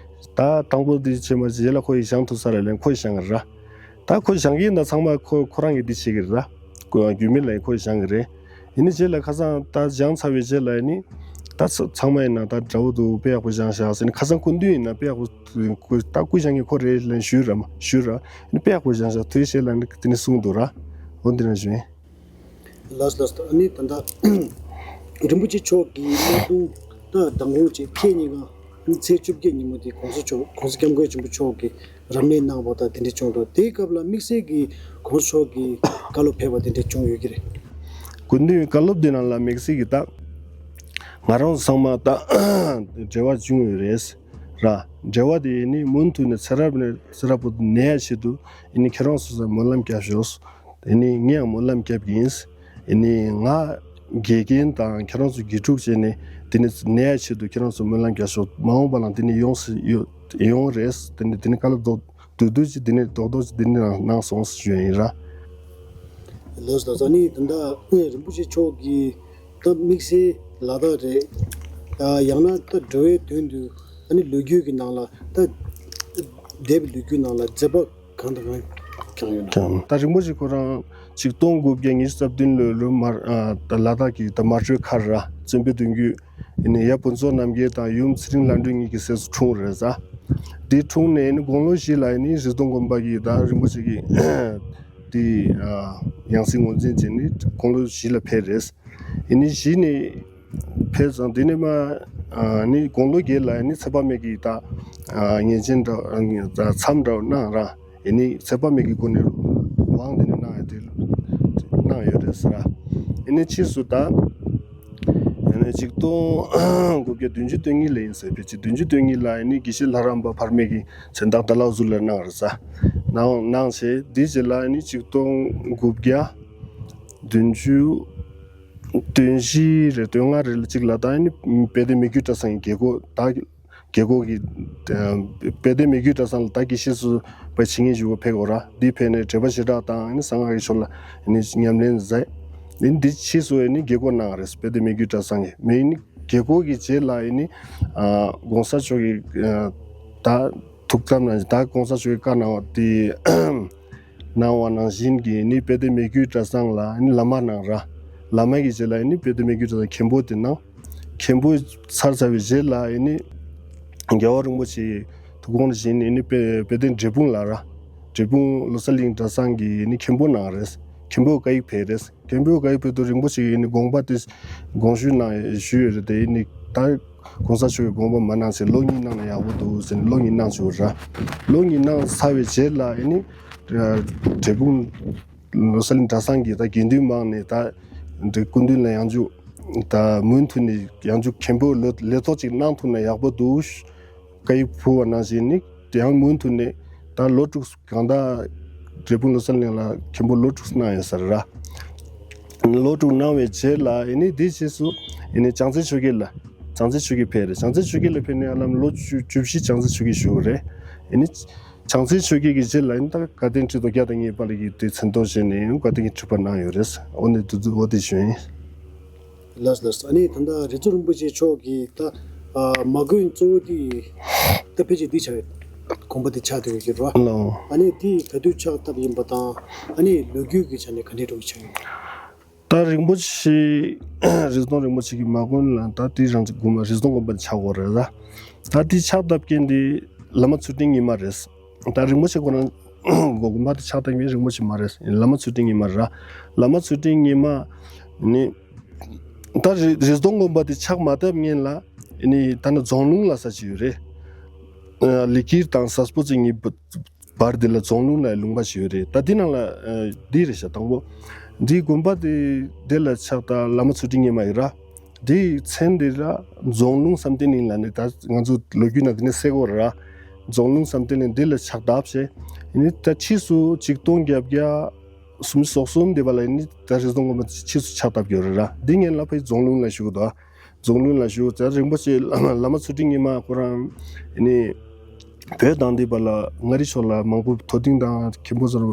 ད་དང་པོ་དེ་བྱས་མ་བྱས་ལ་ཁོ་ཡི་བཞེངས་ཐུབ་ས་ར་ལན་ཁོ་ཡི་བཞེངས་གི་ར། ད་ཁོ་བཞེངས་གི་ཡིན་ད་ཚང་མ་ཁོ་ཁོ་རང་གི་འདི་བྱེད་གི་ར། ཁོ་རྒྱུད་སྨད་ལ་ཡི་ཁོ་ཡི་བཞེངས་གི་རེད། ཡིན་ནི་རྗེས་ལ་ཁ་སང་ད་བཞེངས་ཚར་བའི་རྗེས་ལ་ཡིན་ནི། ད་ཚ་ཚང་མ་ཡིན་ན་ད་འདྲ་བོ་འདུག་དཔེ་ཡག་པོ་བཞེངས་བཞག་ཟེར་ནི་ཁ་སང་སྐུ་མདུན་ཡིན་ན་དཔེ་ཡག་པོ་སྐུ་ད་སྐུ་བཞེངས་མཁན་ཁོ་རེད་ལན་ཞུས་ར་མ་ཞུས་ར་ཡིན་ནི་དཔེ་ཡག་པོ་བཞེངས་བཞག་དུས་ཤེས་ལ་ནི་དེ་ནི་གསུངས་འདུག་ར། འོ་འདི་རང་ཞུ་ཡིན། ལགས་ལགས་ཨ་ནི་ད་ལྟ་རིན་པོ་ཆེ་མཆོག་གིས་གནད་དོན་ད་མདང་དགོང་ཅིག་ཁེ་གཉིས་ཀ་ཨ་ནི་ཚེས་བཅོ་བརྒྱད་ཉིན་མོ་དེ་༸གོང་ས་མཆོག་༸གོང་ས་༸སྐྱབས་མགོན་ཆེན་པོ་མཆོག་གིས་རབ་གནས་གནང་བ་དང་དེ་འདྲ་བྱུང་འདུག་དེའི་སྐབས་ལ་དམིགས་བསལ་གྱི་༸གོང་ས་མཆོག་གི་བཀའ་སློབ་ཕེབས་པ་དེ་འདྲ་བྱུང་ཡོད་ཀྱི་རེད། སྐུ་མདུན་བཀའ་སློབ་དེ་ནང་ལ་དམིགས་བསལ་གྱི་ད་ང་རང་ཚང་མ་ད་འབྲེལ་བ་བྱུང་ཡོད་རེད་ར། འབྲེལ་བ་དེ་ནི་མུ་མཐུད་ནས་ཚེ་རབས་ནས་ཚེ་རབས་བར་དུ་གནས་ཡ་ཆེད་དུ་ཨ་ནི་ཁྱེད་རང་ཚོ་སྨོན་ལམ་རྒྱབ་ཤོག་དེ་ནི་ངས་ཡང་སྨོན་ལམ་རྒྱབ་ཀྱི་ཡིན། ཨ་ནི་ང་དགེ་རྒན་དང་ཁྱེད་རང་ཚོ་དགེ་ཕྲུག་བྱས་ནས་དེ་ནི་གནས་ཡ་ཆེད་དུ་ཁྱེད་རང་ཚོ་སྨོན་ལམ་རྒྱབ་ཤོག་མ་འོངས་པ་ལ་དེ་ནི་ཡོང་སྲིད་ཡོད་ཡོང་རེད། དེ་ནི་དེ་ནི་བཀའ་སློབ་རྡོག་བསྡུས་བསྡུས་ཀྱིས་དེ་ནི་རྡོག་རྡོག་ཅིག་དེ་ནི་གནང་སོང་ཞུ་ཡ་ཡིན་ར། ལགས་སོ། ད་ནི་ད་ལྟ་རིན་པོ་ཆེ་མཆོག་གིས་ད་དམིགས་བསལ་ལ་དྭགས་རེད། ཡང་ན་ད་འགྲོ་བའི་དོན་དུ་ཨ་ནི་ལོ་རྒྱུས་ཀྱི་ནང་ལ་ད་འདས་པའི་ལོ་རྒྱུས་ནང་ལ་མཛད་པ་གང་དང་གང་བསྐྱངས་ཡོད་ན། ད་རིན་པོ་ཆེ་ཁོ་རང་ཆིག་སྟོང་དགུ་བརྒྱ་ཉི་ཤུ་རྩ་བདུན་ལོའི་ལོ་མར་ད་ལ་དྭགས་ཀྱི་ད་མར་ཁྲོད་མཁར་ར་བཙན་པོའི་གདུང་རྒྱུད་ཡ་ཕུན་ཚོགས་རྣམ་རྒྱལ་དང་ཡུམ་ཚེ་རིང་ལྷ་སྒྲོན་གཉིས་ཀྱི་སྲས་སུ་འཁྲུངས་རེད་ཟ། འདི་འཁྲུངས་ནས་ནི་དགུང་ལོ་བཞི་ལ་ནི་རི་སྟོང་དགོན་པ་གི་ད་རིན་པོ་ཆེ་གི་དེ་ཡང་སྲིད་ངོས་འཛིན་བྱས་ནས་དགུང་ལོ་བཞི་ལ་ཕེབས་རེད། ཡིན་ནི་གཞི་ནས་ཕེབས་ཙང་དེ་ནས་མ་ནི་དགུང་ལོ་བརྒྱད་ལ་ནི་ཚེ་དཔག་མེད་ཀྱི་ད་ ཨ་ཉེས་ཅན་འདྲ་མཚམས་འདྲ་གནང་ར། ཨེ་ནི་ཚད་པ་མེད་ཀྱི་སྒོ་ནས་དབང་དེ་ནི་གནང་ཡོད་དེ། གནང་ཡོད་རེད་ཟེར་ར། ཨེ་ནི་ཕྱིས་སུ་ད་ཨེ་ནི་ཆིག་སྟོང་དགུ་བརྒྱ་བདུན་ཅུ་དོན་གཉིས་ལ་ཡིན་ཟེར། ཕལ་ཆེར་བདུན་ཅུ་དོན་གཉིས་ལ་ཨེ་ནི་དགེ་བཤེས་ལྷ་རམས་པ་འཕར་མའི་གི་མཚན་རྟགས་ད་ལག་ཟུར་ལ་གནང་རེད་ཟེར། གནང་གནང་བྱས་དེའི་རྗེས་ལ་ཨེ་ནི་ཆིག་སྟོང་དགུ་བརྒྱ་བདུན་ཅུ་དོན་བཞི་རེད། དོན་ལྔ་རེད་ལ་གཅིག་ལ་ད་ཨེ་ནི་དཔལ་ལྡན་མི་བསྐྱོད་གྲྭ་ཚང་གི་རྒྱལ་སྒོ་ད། རྒྱལ་སྒོ་གི། ཨ་དཔལ་ལྡན་མི་བསྐྱོད་གྲྭ་ཚང་ལ་ད་དགེ་བཤེས་སུ་ཕར་བྱེད་མཁན་ཞིག་ཕེབས་ཡོད་ར། འདི་ཕེབས་ནས་དྲན་པ་ཞེ་དྲག་དང་ཨ་ནི་གསང་སྔགས་ཀྱི་ཕྱོགས་ལ་ཨ་ནི་ཉམས་ལེན་མཛད། ཨ་ནི་འདི་ཕྱིས་སུ་ཨ་ནི་རྒྱལ་སྒོ་གནང་བ་རེད། དཔལ་ལྡན་མི་བསྐྱོད་གྲྭ་ཚང་གི་མི་ཨ་ནི་རྒྱལ་སྒོ་གི་རྗེས་ལ་ཨ་ནི་ཨ་གོང་ས་མཆོག་གི་ཨ་ད་ཐུགས་དམ་ནང་ད་གོང་ས་མཆོག་གི་བཀའ་གནང་བ་དེ་གནང་བ་ནང་བཞིན་གྱི་ཨ་ནི་དཔལ་ལྡན་མི་བསྐྱོད་གྲྭ་ཚང་ལ་ཨ་ནི་བླ་མ་གནང་ར། བླ་མ་གི་རྗེས་ལ་ཨ་ནི་དཔལ་ལྡན་མི་བསྐྱོད་གྲྭ་ཚང་མཁན་པོ་དེ་གནང་། མཁན་པོ་ཚར་ཚར་བའི་རྗེས་ལ་ཨེ་ནི་རྒྱལ་བ་རིན་པོ་ཆེའི་ཐུགས་དགོངས་བཞིན་ཨེ་ནི་དཔེ་དཔེ་སྟོན་འབྲས་སྤུངས་ལ་ར། འབྲས་སྤུངས་ལོ་གསར་གླིང་གྲྭ་ཚང་གི་ཨེ་ནི་མཁན་པོ་གནང་རེད། མཁན་པོ་བཀའ་ཡིག་ཕེབས་རེད། མཁན་པོ་བཀའ་ཡིག་ཕེབས་དུས་རིན་པོ་ཆེ་གིས་ཨེ་ནི་དགོངས་པ་དེ་དགོངས་ཞུ་གནང་ཞུས་ཡོད་རེད་དེ། ཨེ་ནི་ད་གོང་ས་མཆོག་གིས་དགོངས་པ་མ་གནང་ཟེར། ལོ་གཉིས་གནང་ན་ཡག་པོ་འདུག་ཟེར་ནས་ལོ་གཉིས་གནང་བཅུག་ར། ལོ་གཉིས་གནང་ཚར་བའི་རྗེས་ལ་ཨེ་ནི་འབྲས་སྤུངས་ལོ་གསར་གླིང་གྲྭ་ཚང་གི་ད་དགེ་འདུན་མང་ནས་ད་འདི་སྐུ་མདུན་ལ་ཡང་བསྐྱར་ད་མུ་མཐུད་ནས་ཡང་བསྐྱར་མཁན་པོ་ལོ་ལས་ཐོག་ཅིག་གནང་ཐུབ་ན་ཡག་པོ་འདུག་བཀའ་ཡིག་ཕུལ་བ་ནང་བཞིན་ནི་དེ་ཡང་མུ་མཐུད་ནས་ད་ལོ་དྲུག་གང་ལྟར་འབྲས་སྤུངས་ལོ་གསར་གླིང་ལ་མཁན་པོ་ལོ་དྲུག་གནང་ཡོད་ས་རེད་ར། ལོ་དྲུག་གནང་བའི་རྗེས་ལ་ཨེ་ནི་དེའི་རྗེས་སུ་ཨེ་ནི་བྱང་རྩེ་ཆོས་རྒྱལ་ལ་བྱང་རྩེ་ཆོས་རྒྱལ་ཕེབས་རེད། བྱང་རྩེ་ཆོས་རྒྱལ་ལ་ཕེབས་ནས་ཧ་ལམ་ལོ་བཅུ་བཅུ་བཞི་བྱང་རྩེ་ཆོས་རྒྱལ་བཞུགས་རེད། ཨེ་ནི། བྱང་རྩེ་ཆོས་རྒྱལ་གྱི་རྗེས་ལ་ཡིན་ད་དགའ་ལྡན་ཁྲི་ཐོག་བརྒྱ་དང་གཉིས་པ་ལ་གི་དེ་མཚན་ཐོགས་བྱས་ནས་དགའ་ལྡན་གྱི་ཁྲི་པ་གནང་ཡོད་རེད། འོ་ནས་དུ་དུ་འོ་དེ་ཞུ་ཡིན། ལགས་ལགས། ཨ་ནི་ད་ལྟ་རི་རྩེ་རིན་པོ་ཆེ་མཆོག་གིས་ད་ཨ་མ་དགོན་གཙོ་བོ་དེ་ད་ཕལ་ཆེར་འདི་ཆགས་དགོན་པ་དེ་ཆགས་བསྡད་ཡོད་ཀྱི་རེད་བ། ལགས། ཨ་ནི་དེ་ག་དུས་ཕྱག་བཏབ་ཡིན་པ་དང་ཨ་ནི་ལོ་རྒྱུས་ཀྱི་ཆ་ནས་ག་འདྲའི་འགྲོ་གི་ཆགས་ཡོད། ད་རིན་པོ་ཆེ་རི་སྡོང་རིན་པོ་ཆེ་གི་མ་དགོན་ལ་ད་དེ་རང་ཚོ་དགོན་པ་རི་སྡོང་དགོན་པ་དེ་ཆགས་ཡོད་རེད་ལ། ད་དེ་ཕྱག་བཏབ་མཁན་དེ་བླ་མ་ཚུལ་ཁྲིམས་ཉི་མ་རེད། ད་རིན་པོ་ཆེ་ཁོ་རང་དགོན་པ་དེ་ཕྱག་བཏབ་མཁན་རིན་པོ་ཆེ་མ་རེད། བླ་མ་ཚུལ་ཁྲིམས་ཉི་མ་རེད། བླ་མ་ཚུལ་ཁྲིམས་ཉི་མ་ནི་ད་རི་རི་སྡོང་དགོན་པ་དེ་ཕྱག་མ་བཏབ་སྔོན་ལ་ནི་ད་ནི་རྫོང་ལུང་ལ་ས་ཅིག་ཡོད་རེད། ལི་ཀིར་དང་ས་སྤོ་ཚེ་གཉིས་བར་དེ་ལ་རྫོང་ལུང་ལ་ལུང་པ་ཞིག་ཡོད་རེད། ད་འདི་ནང་ལ་ཨ་འདི་རེད་ཤག་དང་པོ། འདི་དགོན་པ་དེ་དེ་ལ་ཕྱག་ད་བླ་མ་ཚུལ་ཁྲིམས་ཉི་མ་ཡིན་ར། དེའི་མཚན་དེ་ལ་རྫོང་ལུང་བསམ་གཏན་གླིང་ལ་ནི་ད་ང་ཚོ་ལོ་རྒྱུས་ནང་དེ་ནས་གསལ་པོ་རེད་ར། རྫོང་ལུང་བསམ་གཏན་གླིང་འདི་ལ་ཕྱག་བཏབ་བྱས། ཡིན་ནི་ད་ཕྱིས་སུ་ཆིག་སྟོང་བརྒྱད་བརྒྱ་སུམ་ཅུ་སོ་གསུམ་དེ་བ་ལ་ཡིན་ནི་ད་རི་སྡོང་དགོན་པ་ཕྱིས་སུ་ཕྱག་བཏབ་ཡོད་རེད་ར། འདི་སྔོན་ལ་ཕ་གི་རྫོང་ལུང་ལ་བཞུགས་འདུག་རྫོང་ལུང་ལ་བཞུགས་ཙང་རིན་པོ་ཆེ་བླ་མ་ཚུལ་ཁྲིམས་ཉི་མ་ཁོ་རང་ནི་བོད་དང་འདི་པ་ལ་མངའ་རིས་ཕྱོགས་ལ་མང་པོ་མཐོ་ལྡིང་དང་མཁན་པོ་ཚོར་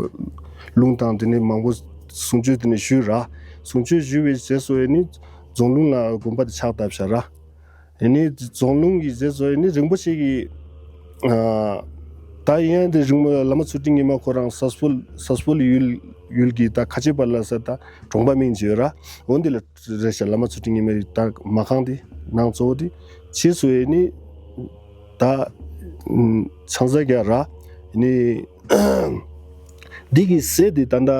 ལུང་དང་དེ་ནས་མང་པོ་གསུང་ཆོས་དེ་ནས་ཞུས་ར། གསུང་ཆོས་ཞུས་པའི་རྗེས་སུ་ཨེ་ནི་རྫོང་ལུང་ལ་དགོན་པ་དེ་ཕྱག་བཏབ་བཞག་ར། ཨེ་ནི་རྫོང་ལུང་གི་རྗེས་སུ་ཨེ་ནི་རིན་པོ་ཆེ་གི་ཨ་ད་ཡིན་ཡང་དེ་རིང་མོ་བླ་མ་ཚུལ་ཁྲིམས་ཉི་མ་ཁོ་རང་ས་སྤོལ་ས་སྤོལ་ཡུལ་ཡུལ་གྱི་ད་ཁ་ཆེ་པ་ལ་ས་ད་གྲོང་པ་མིང་བརྗོད་ར། འོ་འདི་ལ་རེད་ཤག་བླ་མ་ཚུལ་ཁྲིམས་ཉི་མའི་ད་མ་ཁང་དེ་ནང་གཙོ་བོ་དེ་ཕྱིས་སུ་ཨེ་ནི་ད་ཆང་ས་རྒྱག་ར་ནི་འདི་གི་སྲས་དེ་ད་ལྟ་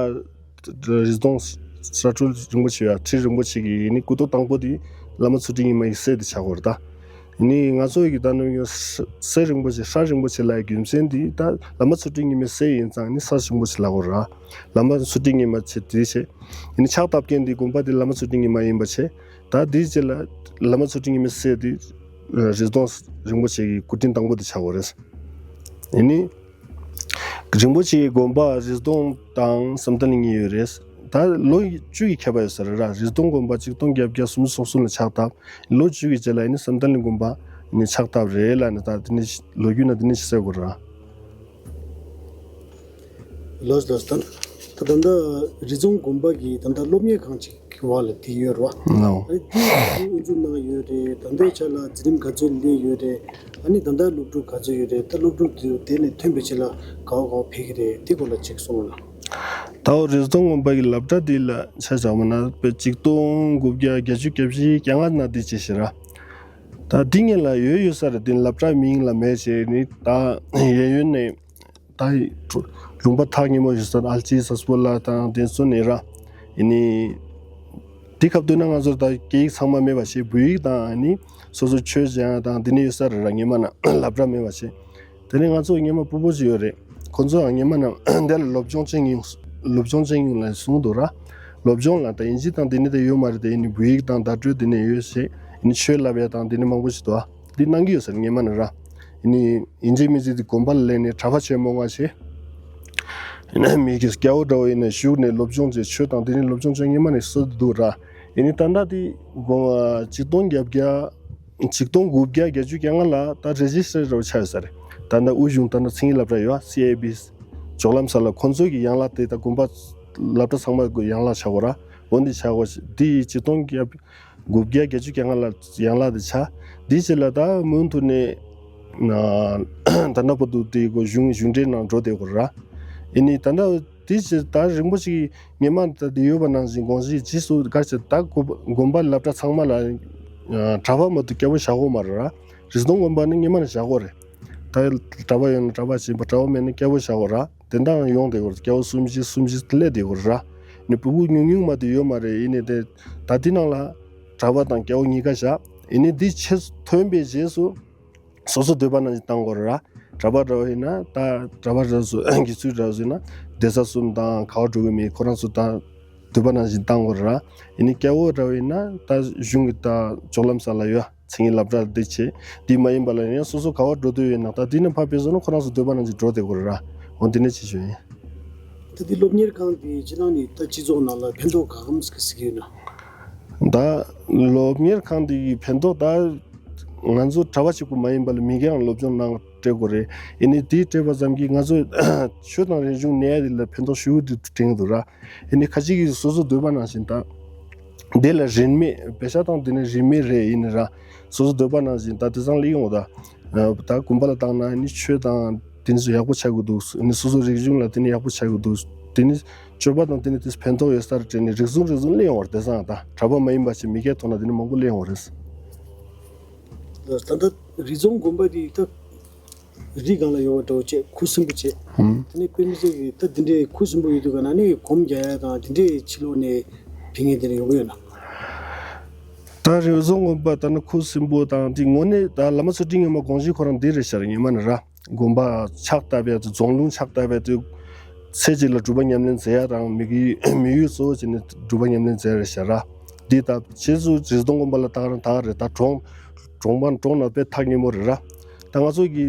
རི་སྡོང་ས་སྤྲུལ་རིན་པོ་ཆེ་ཡ་ཁྲི་རིན་པོ་ཆེ་གི་ནི་སྐུ་ཐོག་དང་པོ་དེ་བླ་མ་ཚུལ་ཁྲིམས་ཉི་མ་ཡི་སྲས་དེ་ཆགས་ཡོད་རེད་ད། ནི་ང་ཚོ་ཡི་གི་ད་ནི་ས་རིན་པོ་ཆེ་ས་རིན་པོ་ཆེ་ལ་ཡི་རྒྱུ་མཚན་དེ་ད་བླ་མ་ཚུལ་ཁྲིམས་ཉི་མའི་སྲས་ཡིན་ཙང་ནི་ས་རིན་པོ་ཆེ་ལ་གོ་ར། བླ་མ་ཚུལ་ཁྲིམས་ཉི་མ་ཆེ་དེ་ཆེ། ནི་ཕྱག་བཏབ་མཁན་དེ་དགོན་པ་དེ་བླ་མ་ཚུལ་ཁྲིམས་ཉི་མ་ཡིན་པ་ཆེ། ད་དེའི་རྗེས་ལ་བླ་མ་ཚུལ་ཁྲིམས་ཉི་མའི་སྲས་དེ་རི་སྡོང་རིན་པོ་ཆེ་གི་སྐུ་དྲིན་དང་པོ་དེ་ཆགས་ཡོད་རེད། ཡིན་ནི། རིན་པོ་ཆེའི་དགོན་པ་རི་སྡོང་དང་བསམ་གཏན་གཉིས་ཡོད་རེད། ད་ལོ་བཅུ་ཡི་ཁྱད་པར་ཡོད་ས་རེད་ར། རི་སྡོང་དགོན་པ་ཆིག་སྟོང་བརྒྱད་བརྒྱ་སུམ་ཅུ་སོ་གསུམ་ལ་ཕྱག་བཏབ། ལོ་བཅུ་ཡི་རྗེས་ལ་ཡིན་ནི་བསམ་གཏན་གླིང་དགོན་པ་ནི་ཕྱག་བཏབ་རེད་ལ་ནི་ད་དེ་ནི་ལོ་རྒྱུས་ན་དེ་ནི་ཤི་ཟེར་དགོས་ར། ལོས་ལོས་དང་། ད་ད་ལྟ་རི་རྫོང་དགོན་པ་གི་ད་ལྟ་སློབ་གཉེར་ཁང་ཅིག་གི་བར་ལ་དེ་ཡོད་རེད་བ། ལའོ། ཨ་ནི་དེ་དབུ་འཛུགས་གནང་ཡོད་རེད། ད་ལྟའི་ཆ་ལ་འཛིན་རིམ་ག་ཚོད་སླེབས་ཡོད་རེད། ཨ་ནི་ད་ལྟ་སློབ་ཕྲུག་ག་ཚོད་ཡོད་རེད། ད་སློབ་ཕྲུག་དེ་དེ་ནས་ཐོན་པའི་ཆེད་ལ་ག་བ་ག་བ་ཕེབས་ཀྱི་རེད། དེ་སྐོར་ལ་ཅིག་གསུངས་རོགས་གནང་། ད་འོ་རི་རྫོང་དགོན་པ་གི་སློབ་གྲྭ་དེ་ལ་ཆ་བཞག་པ་ན་དཔེ་ཆིག་སྟོང་དགུ་བརྒྱ་བརྒྱད་ཅུ་གྱ་བཞི་གྱ་ལྔ་ན་དེ་ཅི་ཞིག་ར། ད་དེ་ངེད་ལ་ཡོད་ཡོད་ས་རེད། དེ་སློབ་གྲྭ་མིང་ལ་མེད་ཅེས་ནི་ད་གཡས་གཡོན་ནས། ད་ལུང་པ་ཐག་ཉེ་མོ་ཞིག་ས་ཨལ་ཅི་ས་སྤོ་ལ་དང་དེ་ཚོ་ནས་ར། ཡིན་ནི། དེ་སྐབས་དུས་ན་ང་ཚོར་ད་སྐད་ཡིག་ཚང་མ་མེད་པ་བྱས། བོད་ཡིག་དང་ཨ་ནི་སོ་སོ་ཆོས་སྦྱང་ཡ་དང་དེ་ནས་ཡོད་ས་རེད་ར། སྔོན་མ་ན་སློབ་གྲྭ་མེད་པ་བྱས། དེ་ནས་ང་ཚོ་སྔོན་མ་སྤོ་བོ་ཅིག་ཡོད་རེད། ཁོ་ཚོའང་སྔོན་མ་ན་འདི་ལ་སློབ་སྦྱོང་བྱེད་མཁན། སློབ་སྦྱོང་བྱེད་མཁན་ལ་གསུངས་འདུག་ར། སློབ་སྦྱོང་ལ་ད་ཡིན་གཅིག་དང་དེ་ནས་དེ་ཡོད་མ་རེད། དེ་ཡིན་ནི་བོད་ཡིག་དང་བརྡ་སྤྲོད་དེ་ནས་ཡོད་བྱས། ཡིན་ནི་ཆོས་བསླབ་ཡ་དང་དེ་ནས་མང་པོ་ཞིག་འདུག་ཨ། འདི་གནང་གི་ཡོད་ས་རེད་སྔོན་མ་ན་ར། ཡིན་ནི་ཡིན་གཅིག་མིན་གཅིག་དེ་དགོན་པ་ལ་སླེབས་ནས་གྲྭ་པ་ཆེན་མོ་ང་བྱས། ཡིན་ན་མི་གི་སྐྱ་བོ་འདྲ་བོ་ཡིན་ན་བཞུགས་ནས་སློབ་སྦྱོང་བྱས། ཆོས་དང་དེ་ནས་སློབ་སྦྱོང་བྱས་སྔོན་མ་ནས་སྲོལ་འདུག་ར། ཡིན་ནི་ད་ལྟ་དེ་དགོན་པ་ཆིག་སྟོང་བརྒྱད་བརྒྱ། ཆིག་སྟོང་དགུ་བརྒྱ་བརྒྱད་ཅུ་གྱ་ལྔ་ལ་ད་རེ་ཇི་སི་ཊར་རུ་ཆགས་ཡོད་ས་རེད། ད་ལྟ་དབུས་གཞུང་ད་ལྟ་མཚན་ཉིད་སློབ་གྲྭ་ཡོད་ཨ། སི་ཨེ་བི། ཇོ་ལམ་ས་ལ་ཁོང་ཚོ་གི་ཡན་ལག་དེ་ད་དགོན་པ་སློབ་གྲྭ་ཚང་མ་གི་ཡན་ལག་ཆགས་ཡོད་ར། འོ་འདི་ཆགས་ཡོད། འདི་ཆིག་སྟོང་བརྒྱད་དགུ་བརྒྱ་བརྒྱད་ཅུ་གྱ་ལྔ་ལ་ཡན་ལག་དེ་ཆགས། འདི་རྗེས་ལ་ད་མུ་མཐུད་ནས་ན་ད་ལྟ་བར་དུ་དེ་གོ་གཞུང་གཞུང་འབྲེལ་ནང་འགྲོ་བསྡད་ཡོད་ར། ཡིན་ནི་ད་ལྟ་དེ་ཕྱིར་ད་རིང་པོ་ཞིག་སྔོན་མ་ད་དེ་ཡོད་པ་ནང་བཞིན་དགོངས་གཞི་ཇི་སུ་ག་ཚོད་ད་དགོན་པ་སློབ་གྲྭ་ཚང་མ་ལ་གྲྭ་པ་མ་གཏོགས་སྐྱ་བོ་བཞག་གི་ཡོད་མ་རེད་ར། རིགས་གཏོང་དགོན་པ་ནི་སྔོན་མ་ནས་བཞག་གི་ཡོད་རེད། ད་གྲྭ་པ་ཡོད་ན་གྲྭ་པ་བྱས་པ། གྲྭ་པ་མེད་ན་སྐྱ་བོ་བཞག་གི་ཡོད་ར། དེ་འདྲ་ཡོང་བསྡད་ཡོད་རེད། སྐྱ་བོ་གསུམ་བཞི་གསུམ་བཞི་སླེབས་བསྡད་ཡོད་རེད་ར། ནི་ཕྲུ་གུ་ཉུང་ཉུང་མ་གཏོགས་ཡོད་མ་རེད། ཡིན་ནི་དེ་ད་དེ་ནང་ལ་གྲྭ་པ་དང་སྐྱ་བོ་གཉིས་ཀ་བཞག་ཡིན་ནི་དེ་ཆེས་ཐོན་པའི་རྗེས་སུ། སོ་སོ་འདོད་པ་ནང་བཞིན་བཏང་དགོས་རེད་ར། གྲྭ་པ་འདྲ་བོ་ཡིན་ན་ད་གྲྭ་པ་འདྲ་བོ་སུ་དགེ་ཚུལ་འདྲ་བོ་སུ་ཡིན་ན་སྡེ་ས་གསུམ་དང་ག་པར་འགྲོ་གི་མིན་ཁོ་རང་ཚོ་ད་འདོད་པ་ནང་བཞིན་བཏང་དགོས་རེད་ར། ཡིན་ནི་སྐྱ་བོ་འདྲ་བོ་ཡིན་ན་ད་གཞུང་གི་ད་ཇོ་ལམ་ས་ལ་ཡོད་མཚན་ཉིད་སློབ་གྲྭ་འདི་བྱས། འདི་མ་ཡིན་པ་ལ་ཡང་སོ་སོ་ག་པར་འགྲོ་འདོད་ཡོད་ན་ད་འདི་ནས་ཕར་ཕེབས་སོང་ན་ཁོ་རང་ཚོ་འདོད་པ་ནང་བཞིན་འགྲོ་བསྡད་དགོས་རེད་ར། འོ་འདི་ནས་ཅི་ཞུ་ཡིན། ད་འདི་སློབ་གཉེར་ཁང་འདི་སྤྱི་བཏང་ནས་ད་སྤྱི་ཚོགས་ནང་ལ་ཕན་ཐོགས་ག་གམ་ཟེར་གྱི་ཡོད་ན། ད་སློབ་གཉེར་ཁང་འདི་གི་ཕན་ཐོགས་ད། ང་ཚོ་གྲྭ་པ་གཅིག་པུ་མ་ཡིན་པ་ལ་མི་སྒེར་ཡང་སློབ་སྦྱོང་གནང་སྤྲད་དགོས་རེད། ཡིན་ནི་དེ་སྤྲད་པ་ཙམ་གྱིས་ང་ཚོ་ཆོས་དང་རིག་གཞུང་གནས་ཡ་དེ་ལ་ཕན་ཐོགས་ཞེ་པོ་ཅིག་འབྱུང་གི་འདུག་ར། ཡིན་ནི་ཁ་ཅིག་གིས་སོ་སོ་འདོད་པ་ནང་བཞིན་ད་དེ་ལ་རིན་མེད་པེ་ཤ་དང་དེ་ནི་རིན་མེད་རེད། ཡིན་ནི་ར་སོ་སོ་འདོད་པ་ནང་བཞིན་ད་དེང་སང་སླེབས་ཡོང་ད། ད་དགོན་པ་ལ་བཏང་ན་ཡིན་ནི་ཆོས་དང་དེ་ནི་ཚོ་ཡག་པོ་ཆགས་ཀྱི་འདུག་ཡིན་ནི་སོ་སོ་རིག་གཞུང་ལ་དེ་ནི་ཡག་པོ་ཆགས་ཀྱི་འདུག་དེ་ནི་སྤྱོད་པ་དང་དེ་ནི་དེ་ཕན་ཐོགས་ཡོད་ས་རེད་དྲན་ནས་རིགས་གསུམ་རིགས་གསུམ་སླེབས་ཡོང་བ་རེད། དེང་སང་ད་གྲྭ་པ་མ་ཡིན་པ་ཞིག་མི་སྒེར་ཐོག་ན་དེ་ནི་མང་པོ་སླེབས་ཡོང་བ་རེད། ད་ལྟ་རི་རྫོང་དགོན་པ་འདི་ད་རི་སྒང་ལ་ཡོད་པ་འདྲ་བོ་བྱས། ཁུ་སིམ་པོ་བྱས། ཧུམ། དེ་ནས་དཔེ་མི་སྲིད་ཀྱི་ད་འདི་འདྲའི་ཁུ་སིམ་པོ་ཡོད་དུས་ག་ན་ནི་སྒོམ་རྒྱག་ཡ་དང་དེ་འདྲའི་ཕྱི་ལོགས་ནས་ཕེབས་མཁན་དེ་འདྲ་ཡོང་གི་ཡོད་ན། ད་རི་རྫོང་དགོན་པ་ད་ནི་ཁུ་སིམ་པོ་དང་དེ་དངོས་གནས་ད་བླ་མ་ཚུལ་ཁྲིམས་སྙིང་པོ་དགོངས་གཞི་ཁོ་རང་འདི་རེད་ཤག་སྔོན་མ་ནས་ར། དགོན་པ་ཕྱག་བཏབ་ཡ་དེ་རྫོང་ལུང་ཕྱག་བཏབ་ཡ་དེ་ཚེ་གཅིག་ལ་སྒྲུབ་པ་ཉམས་ལེན་མཛད་ཡ་དང་དམིགས་ཡུལ་དམིགས་ཡུལ་གཙོ་བོ་བྱས་ནས་སྒྲུབ་པ་ཉམས་ལེན་མཛད་ཡ་རེད་ཤག་ར། འདི་ད་ཕྱིས་སུ་རི་རྫོང་དགོན་པ་ལ་བཏགས་རང་བཏགས་རེད། ད་གྲོང་གྲོང་པ་གྲོང་ནང་དཔེ་ཐག་ཉེ་མོ་རེད་ར། ད་ང་ཚོ་གི་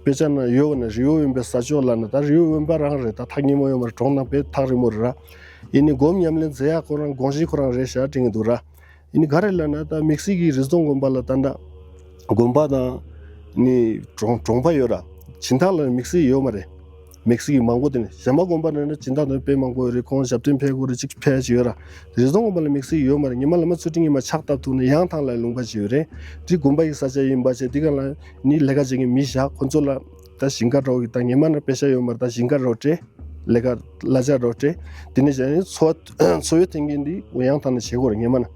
དཔེ་ཆ་ན་ཡོད་པ་ན་རི་བོ་དབེན་པའི་ས་ཕྱོགས་ལ་ན་ད་རི་བོ་དབེན་པ་རང་རེད། ད་ཐག་ཉེ་མོ་ཡོད་མ་རེད། གྲོང་ནང་དཔེ་ཐག་རིང་མོ་རེད་ར། ཡིན་ནི་སྒོམ་ཉམས་ལེན་མཛད་ཡ་ཁོ་རང་དགོངས་གཞི་ཁོ་རང་རེད་ཤག་དྲན་གྱི་འདུག་ར། ཡིན་ནི་ག་རེ་ལབ་ན་ད་དམིགས་བསལ་གྱི་རི་རྫོང་དགོན་པ་ལ་ད་ལྟ་དགོན་པ་དང་ནི་གྲོང་གྲོང་པ་ཡོད་ར། སྦྱིན་བདག་ལ་དམིགས་བསལ་ཡོད་མ་རེད། དམིགས་བསལ་གྱི་མང་པོ་དེ་ནི་གཞན་པ་དགོན་པ་ནང་ན་སྦྱིན་བདག་དང་དཔེ་མང་པོ་ཡོད་རེད། ཁོང་ཞབས་བརྟན་ཕེབས་དགོས་རེད། ཅིག་ཕེབས་ཡ་ཅིག་ཡོད་ར། རི་རྫོང་དགོན་པ་ལ་དམིགས་བསལ་ཡོད་མ་རེད། ཉི་མ་བླ་མ་ཚུལ་ཁྲིམས་སྙིང་པོ་ཕྱག་བཏབ་ཐུབ་ན་ཡང་ཐང་ལ་ལུང་པ་ཅིག་ཡོད་རེད། དེ་དགོན་པ་ཡི་ས་ཆ་ཡིན་པ་བྱས་དེ་ག་ལ་ནི་ལས་ཀ་བྱེད་མཁན་མི་བཞག་ཁོང་ཚོ་ལ་ད་ཞིང་ཁ་འདྲ་བོ་གི་ད་ཉི་མ་ན་དཔེ་ཆ་ཡོད་མ་རེད། ད་ཞིང་ཁ་འདྲ་བོ་སྤྲད། ལས་ཀ་གླ་ཆ་རོགས་སྤྲད། དེ་ནས་བྱས་ནས་འཚོ་བ་འཚོ་བའི་མཐུན་རྐྱེན་འདི་ཡང་དག་ནས་བྱེད་དགོས་རེད་སྔོན་མ་ན།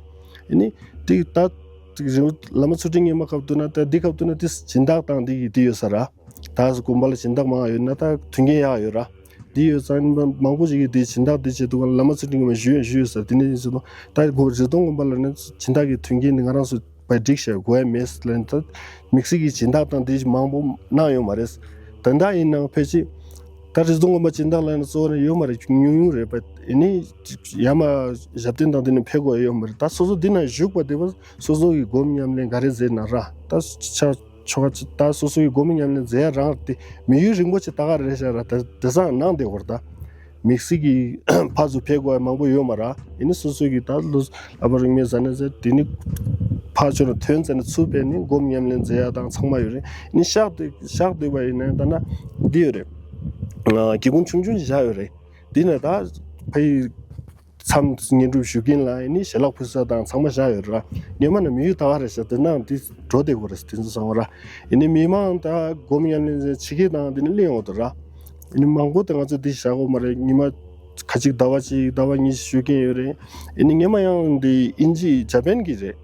ཨ་ནི་དེ་ད་དེ་རིང་བླ་མ་ཚུལ་ཁྲིམས་སྙིང་པོ་སྐབས་དུས་ན་ད་འདི་སྐབས་དུས་ན་དེ་སྦྱིན་བདག་དང་འདི་ཡི་དེ་ཡོད་ས་ར། ད་དགོན་པ་ལ་སྦྱིན་བདག་མང་ཡོད་ན་ད་མཐུན་རྐྱེན་ཡག་ཡོད་ར། འདི་ཡོད་ཙང་མང་པོ་ཞིག་གིས་དེ་སྦྱིན་བདག་དེ་བྱེད་དུས་ག་ལ་བླ་མ་ཚུལ་ཁྲིམས་སྙིང་པོ་ཞུ་ཡ་ཞུ་ཡོད་ས། དེ་ནས་ཡིན་ཟེར་དུས་ད་སྒོ་རི་རྫོང་དགོན་པ་ལ་ནི་སྦྱིན་བདག་གི་མཐུན་རྐྱེན་འདི་ང་རང་ཚོ་བ་སྒྲིག་བྱས་དགོས་ཡ་མེད་ལ་ད་དམིགས་བསལ་གྱི་སྦྱིན་བདག་དང་དེ་མང་པོ་གནང་ཡོད་མ་རེད། དོན་དག་ཡིན་ནའང་ཕལ་ཆེར་ད་རི་རྫོང་དགོན་པ་སྦྱིན་བདག་ལ་ཡིན་ན་གཙོ་བོ་ནི་ཡོད་མ་རེད། ཉུང་ཉུང་རེད་པ། ཨ་ནི་ཡར་མར་ཞབས་བརྟན་དང་དེ་ནི་ཕེབས་དགོས་ཡ་ཡོད་མ་རེད། ད་སོ་སོ་འདི་ན་བཞུགས་པ་དེ་བ་སོ་སོ་གི་སྒོམ་ཉམས་ལེན་ག་རེ་མཛད་ན་ར་ད་ཆ་ཆོ་ག་ཅི་ད་སོ་སོ་གི་སྒོམ་ཉམས་ལེན་མཛད་ཡ་རང་དེ་དམིགས་ཡུལ་རིན་པོ་ཆེ་ད་ག་རེ་རེད་ཤག་ར། ད་དེང་སང་གནང་བསྡད་དགོས་རེད་ད། དམིགས་བསལ་གྱི་ཕར་ཚུར་ཕེབས་དགོས་ཡ་མང་པོ་ཡོད་མ་རེད། ཡིན་ནི་སོ་སོ་གི་ད་ལོ་ལྷག་པ་རིང་མོའི་ཟ་ནས་ཟེར་དེ་ནི་ཕར་ཕྱོགས་ལ་ཐོན་ཙམ་ནས་ཚུར་ཕེབས་ནས་སྒོམ་ཉམས་ལེན་མཛད་ཡ་དང་ཚང་མ་ཡོད་རེད། ཡིན་ནི་ཤག་དེ་ཤག་དེ་བ་ཡིན་ན་ད་ན་འདི་ཡོད་རེད། སྒེའུ་ཁུང་ཆུང་ཆུང་ཞིག་བཞག་ཡོད་རེད། འདི་ནས་ད་ཕ་ཡི་མཚམས་བསྙེན་སྒྲུབ་ཞུ་མཁན་ལ་ཡིན་ནི་ཞལ་ལག་ཕུལ་ས་དང་ཚང་མ་བཞག་ཡོད་རེད། སྔོན་མ་ནས་དམིགས་ཡུལ་ད་ག་རེད་ཤག་དེ་ནང་འདི་འགྲོ་བསྡད་དགོས་རེད་དེ་ཚོ་བསམ་པ་ར། ཡིན་ནི་མི་མང་ད་སྒོམ་ཉམས་ལེན་ཟེར་ཕྱི་རྒྱལ་དང་འདི་ནི་གླེང་འོང་དུ་ར། ཡིན་ནི་མང་པོ་དེ་ང་ཚོ་འདི་བཞག་གོ་མ་རེད། ཉི་མ་ཁ་ཅིག་ཟླ་བ་གཅིག་ཟླ་བ་གཉིས་ཞུ་མཁན་ཡོད་རེད། ཡིན་ནི་སྔོན་མ་ཡང་འདི་དབྱིན་ཇི་ཇ་པན་གི་རེད།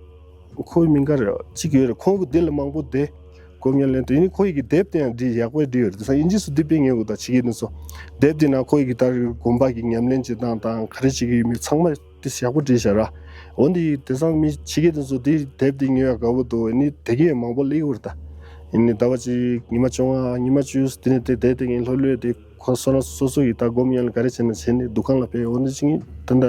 ཁོའི་མིང་ག་རེད་གཅིག་ཡོད་རེད། ཁོང་གི་འདི་ལ་མང་པོ་བསྡད་སྒོམ་ཉམས་ལེན་དུ་ཡིན་ནི་ཁོ་ཡི་གི་དེབ་དེ་ཡང་འདི་ཡག་པོ་བྲིས་ཡོད་རེད། དེང་སང་དབྱིན་ཇི་སུ་འདི་དཔེ་ཉེ་བོ་དང་ཕྱི་རྒྱལ་ནས་སོ་དེབ་འདི་ནང་ཁོ་ཡི་གི་ད་དགོན་པ་གི་ཉམས་ལེན་བྱེད་སྟངས་དང་ག་རེ་བྱེད་ཀྱི་ཡོད་མེད་ཚང་མ་དེ་ཡག་པོ་བྲིས་བཞག་ར། འོ་འདི་དེང་སང་མི་ཕྱི་རྒྱལ་དེ་ཚོ་དེ་དེབ་དེ་ཉོ་ཡག་དགའ་པོ་འདུག་ཨ་ནི་དེ་གས་མང་པོ་སླེབས་ཡོད་རེད་ད། ཨ་ནི་ཟླ་བ་གཅིག་ཉི་མ་བཅོ་ལྔ་ཉི་མ་བཅུ་དེ་ནས་དེ་དེ་དེ་ངས་ལྷོད་ལྷོད་དེ་ཁོ་སོ་ན་སོ་སོ་ཡི་ད་སྒོམ་ཡང་ག་རེ་བྱས་ན་བྱས་ནས་འདུ་ཁང་ལ་ཕེབས། འོ་འདི་ཅིག་ད་ད་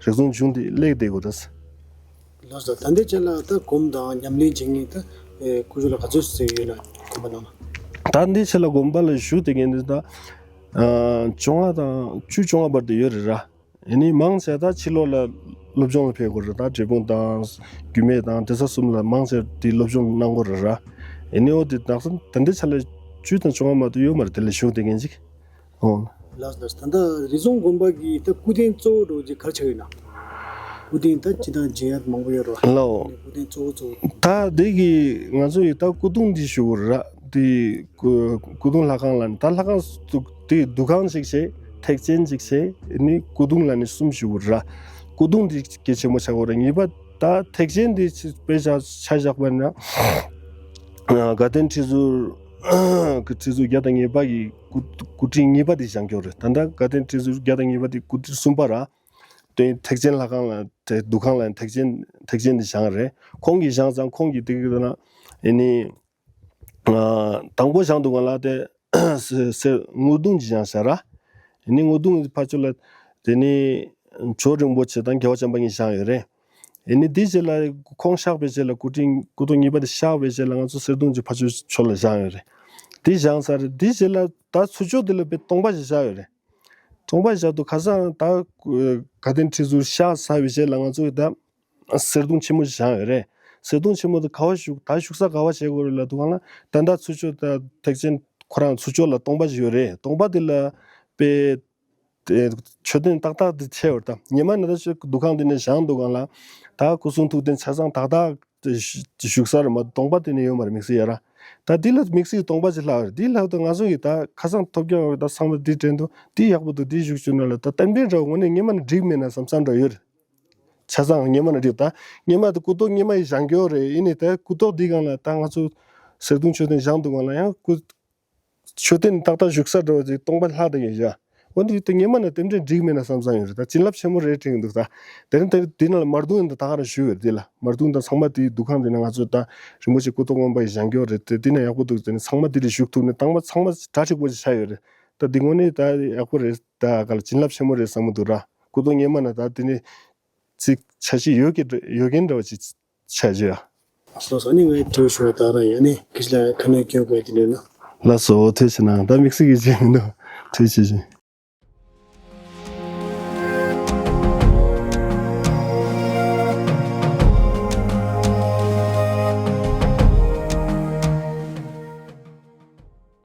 རིག་གཞུང་སྦྱོང་དེ་སླེབས་བསྡད་དགོས་ད། ལགས་སོ། ད་ལྟའི་ཆ་ལ་ད་སྒོམ་དང་ཉམས་ལེན་བྱེད་མཁན་ད་ཨེ་སྐུ་ཞབས་ལ་ག་ཚོད་ཙམ་ཡོད་ན་དགོན་པ་ནང་ལ། ད་ལྟའི་ཆ་ལ་དགོན་པ་ལ་བཞུགས་བསྡད་མཁན་འདི་ད་ཨ་བཅོ་ལྔ་དང་བཅུ་བཅོ་ལྔ་བར་དུ་ཡོད་རེད་ར། ཨ་ནི་མང་ཆེ་ད་ཕྱི་ལོགས་ལ་སློབ་སྦྱོང་ལ་ཕེབས་དགོས་རེད། ད་འབྲས་སྤུངས་དང་རྒྱུད་སྨད་དང་དེ་ས་གསུམ་ལ་མང་ཆེ་དེ་སློབ་སྦྱོང་གནང་དགོས་རེད་ར། ཨ་ནི་འོ་དེ་ད་ད་ལྟའི་ཆ་ལ་བཅུ་དང་བཅོ་ལྔ་མ་གཏོགས་ཡོད་མ་རེད། དེ་ལ་བཞུགས་བསྡད་མཁན་ཅིག་ཨོ། ལགས་ལགས། ད་ལྟ་རི་རྫོང་དགོན་པ་གི་ད་སྐུ་རྟེན་གཙོ་བོ་འདྲ་བོ་ཅིག་ག་རེ་ཆགས་ཡོད་ན། སྐུ་རྟེན་ད་སྤྱིར་བཏང་མཇལ་ཡག་མང་པོ་ཡོད་རེད་བ། ལའོ། སྐུ་རྟེན་གཙོ་བོ་གཙོ་བོ། ད་འདི་གི་ང་ཚོ་ཡི་ད་སྐུ་གདུང་འདི་ཞུ་དགོས་རེད། འདི་སྐུ་སྐུ་གདུང་ལྷ་ཁང་ལ་ནི་ད་ལྷ་ཁང་འདི་འདུ་ཁང་གཅིག་བྱས། ཐེག་ཆེན་གཅིག་བྱས། ནི་སྐུ་གདུང་ལ་ནི་གསུམ་ཞུ་དགོས་རེད། སྐུ་གདུང་འདི་གལ་ཆེན་པོ་ཆགས་ཡོད་རེད། ངེས་པ་ད་ཐེག་ཆེན་འདི་ཕྱི་དཔེ་ཆ་ཆ་བཞག་པ་ན། དགའ་ལྡན་ཁྲི་ཟུར་གི་ཁྲི་ཟུར་བརྒྱ་དང་ཉེར་པ་ཡི་སྐུ་སྐུ་ཕྲེང་གཉིས་པ་དེ་བཞེངས་ཡོད་རེད། ད་ལྟ་དགའ་ལྡན་ཁྲི་ཟུར་བརྒྱ་དང་ཉེར་པ་དེ་སྐུ་ཕྲེང་གསུམ་པ་ར། དེ་ཐེག་ཆེན་ལྷ་ཁང་ལ་དེ་འདུ་ཁང་ལ་ཐེག་ཆེན་ཐེག་ཆེན་དེ་བཞེངས་རེད། ཁོང་གིས་བཞེངས་ཙང་ཁོང་གིས་དེ་གི་ན་ཨེ་ནི་དང་པོ་བཞེངས་འདུག་ག་ལ་དེ། སེ་སེ་སྔོ་གདུང་ཅིག་བཞེངས་བཞག་ར། ཨེ་ནི་སྔོ་གདུང་ཕར་ཕྱོགས་ལ་དེ་ནི་ཇོ་རིན་པོ་ཆེ་དང་རྒྱལ་བ་བྱམས་པ་གཉིས་བཞེངས་ཡོད་རེད། ཨེ་ནི་དེའི་རྗེས་ལ་ཁོང་གཤེགས་པའི་རྗེས་ལ་སྐུ་ཕྲེང་སྐུ་ཐོག་གཉིས་པ་དེ་གཤེགས་པའི་རྗེས་ལ་ང་ཚོ་གསེར་གདུང་ཅིག་ཕར་ཕྱོགས་ཕྱོགས་ལ་བཞེངས་ཡོད་རེད། དེ་བཞེངས་ཚར་རེད། དེའི་རྗེས་ལ་ད་ཚུར་ཕྱོགས་དེ་ལ་དཔེ་སྟོང་པ་ཞིག་བཞག་ཡོད་རེད། སྟོང་པ་ཞིག་བཞག་འདུག་ཁ་སང་ད་དགའ་ལྡན་ཁྲི་ཟུར་གཤེགས་ཚར་བའི་རྗེས་ལ་ང་ཚོ་ད། གསེར་གདུང་ཆེན་མོ་ཞིག་བཞེངས་ཡོད་རེད། གསེར་གདུང་ཆེན་མོ་དེ་ག་བ་བཞུགས་ད་བཞུགས་ས་ག་བ་བྱེད་དགོས་རེད་ལབ་དུས་སྒང་ལ། ད་ལྟ་ཚུར་ཕྱོགས་ད་ཐེག་ཆེན་ཁོ་རང་ཚུར་ཕྱོགས་ལ་སྟོང་པ་ཞིག་ཡོད་རེད། སྟོང་པ་དེ་ལ་དཔེ་དེ་མཆོད་རྟེན་ཏག་ཏག་དེ་ཆེ་བར་ད་ཉི་མ་ནས་ད་ཆོས་འདུ་ཁང་དེ་ནས་བཞེངས་འདུག་སྒང་ལ། ད་སྐུ་གསུང་ཐུགས་རྟེན་ཆ་ཚང་ཏག་ཏག་དེ་བཞུགས་ས་རེད་མ་གཏོགས་སྟོང་པ་དེ་ནས་ཡོད་མ་རེད། དམིགས་བསལ་ཡ་ར། ད་དེ་ལ་དམིགས་བསལ་སྟོང་པ་ཞིག་ལྷག་རེད། དེ་ལྷག་ད་ང་ཚོ་ཡི་ད་ཁ་སང་ཐོབ་རྒྱག་ད་ཚང་མ་དེ་དྲན་འདུག་དེ་ཡག་པོ་འདུག་དེ་བཞུགས་བཅུག་ན་ལ་ད་རྟེན་འབྲེལ་འདྲ་བོ་དངོས་གནས་སྔོན་མ་ནས་འགྲིག་མེད་ན་བསམ་བསམ་འདྲ་ཡོད་རེད། ཆ་ཚང་སྔོན་མ་ནས་འགྲིག་ད་སྔོན་མ་དེ་སྐུ་ཐོག་སྔོན་མ་ཡི་བཞེངས་ཀྱི་ཡོད་རེད། ཡིན་ནའི་ད་སྐུ་ཐོག་འདི་སྒང་ལ་ད་ང་ཚོ་གསེར་གདུང་མཆོད་རྟེན་བཞེངས་འདུག་སྒང་ལ་ཡང་སྐུ་མཆོད་རྟེན་ཏག་ཏག་བཞུགས་ས་འདྲ་བོ་ཅིག་སྟོང་པ་ལྷག་བསྡད་ཡོད་ཡ། འོ་འདི་ད་སྔོན་མ་ནས་རྟེན་འབྲེལ་འགྲིག་མེད་ན་བསམ་བསམ་ཡོད་རེད། ད་བྱིན་རླབས་ཆེན་མོ་རེད་དྲན་གྱི་འདུག་ད་དེ་རིང་དེ་འདི་ནང་ལ་མར་གདུང་ཡིན་ད་ད་ག་རང་ཞུས་ཡོད་རེད། འདི་ལ་མར་གདུང་དང་ཚང་མ་དེའི་འདུ་ཁང་འདི་ན་ང་ཚོ་ད་རིན་པོ་ཆེ་སྐུ་ཐོག་མངོན་པ་ཡི་བཞེངས་ཀྱི་ཡོད་རེད། དེ་འདི་ན་ཡག་པོ་འདུག་དེ་ནས་ཚང་མ་དེ་ལ་བཞུགས་ཐུབ་ནས་ཚང་མ་ཚང་མ་གྲ་སྒྲིག་པོ་ཅིག་ཆགས་ཡོད་རེད། ད་འདི་དངོས་གནས་ད་ཡག་པོ་རེད། ད་ག་ལ་བྱིན་རླབས་ཆེན་མོ་རེད་བསམ་གྱི་འདུག་ར། སྐུ་ཐོག་སྔོན་མ་ནས་ད་དེ་ནས་ཅིག་འཆར་གཞི་ཡོད་ཀྱི་ཡོད་མཁན་འདྲ་བ་ཅིག་ཆགས་ཀྱི་ཡ། སོ་སོ་ནི་ངའི་དྲི་བ་ཞུ་བ་ད་ར་ཡ་ནི་ཁི་ལ་ཁ་ནས་སྐྱོན་དགོས་དེ་ནས་ན། ལགས་སོ། ཐུགས་རྗེ་གནང་། ད་དམིགས་བསལ་གྱི་བྱས་མི་འདུག་ཐུགས་རྗེ་ཆེ།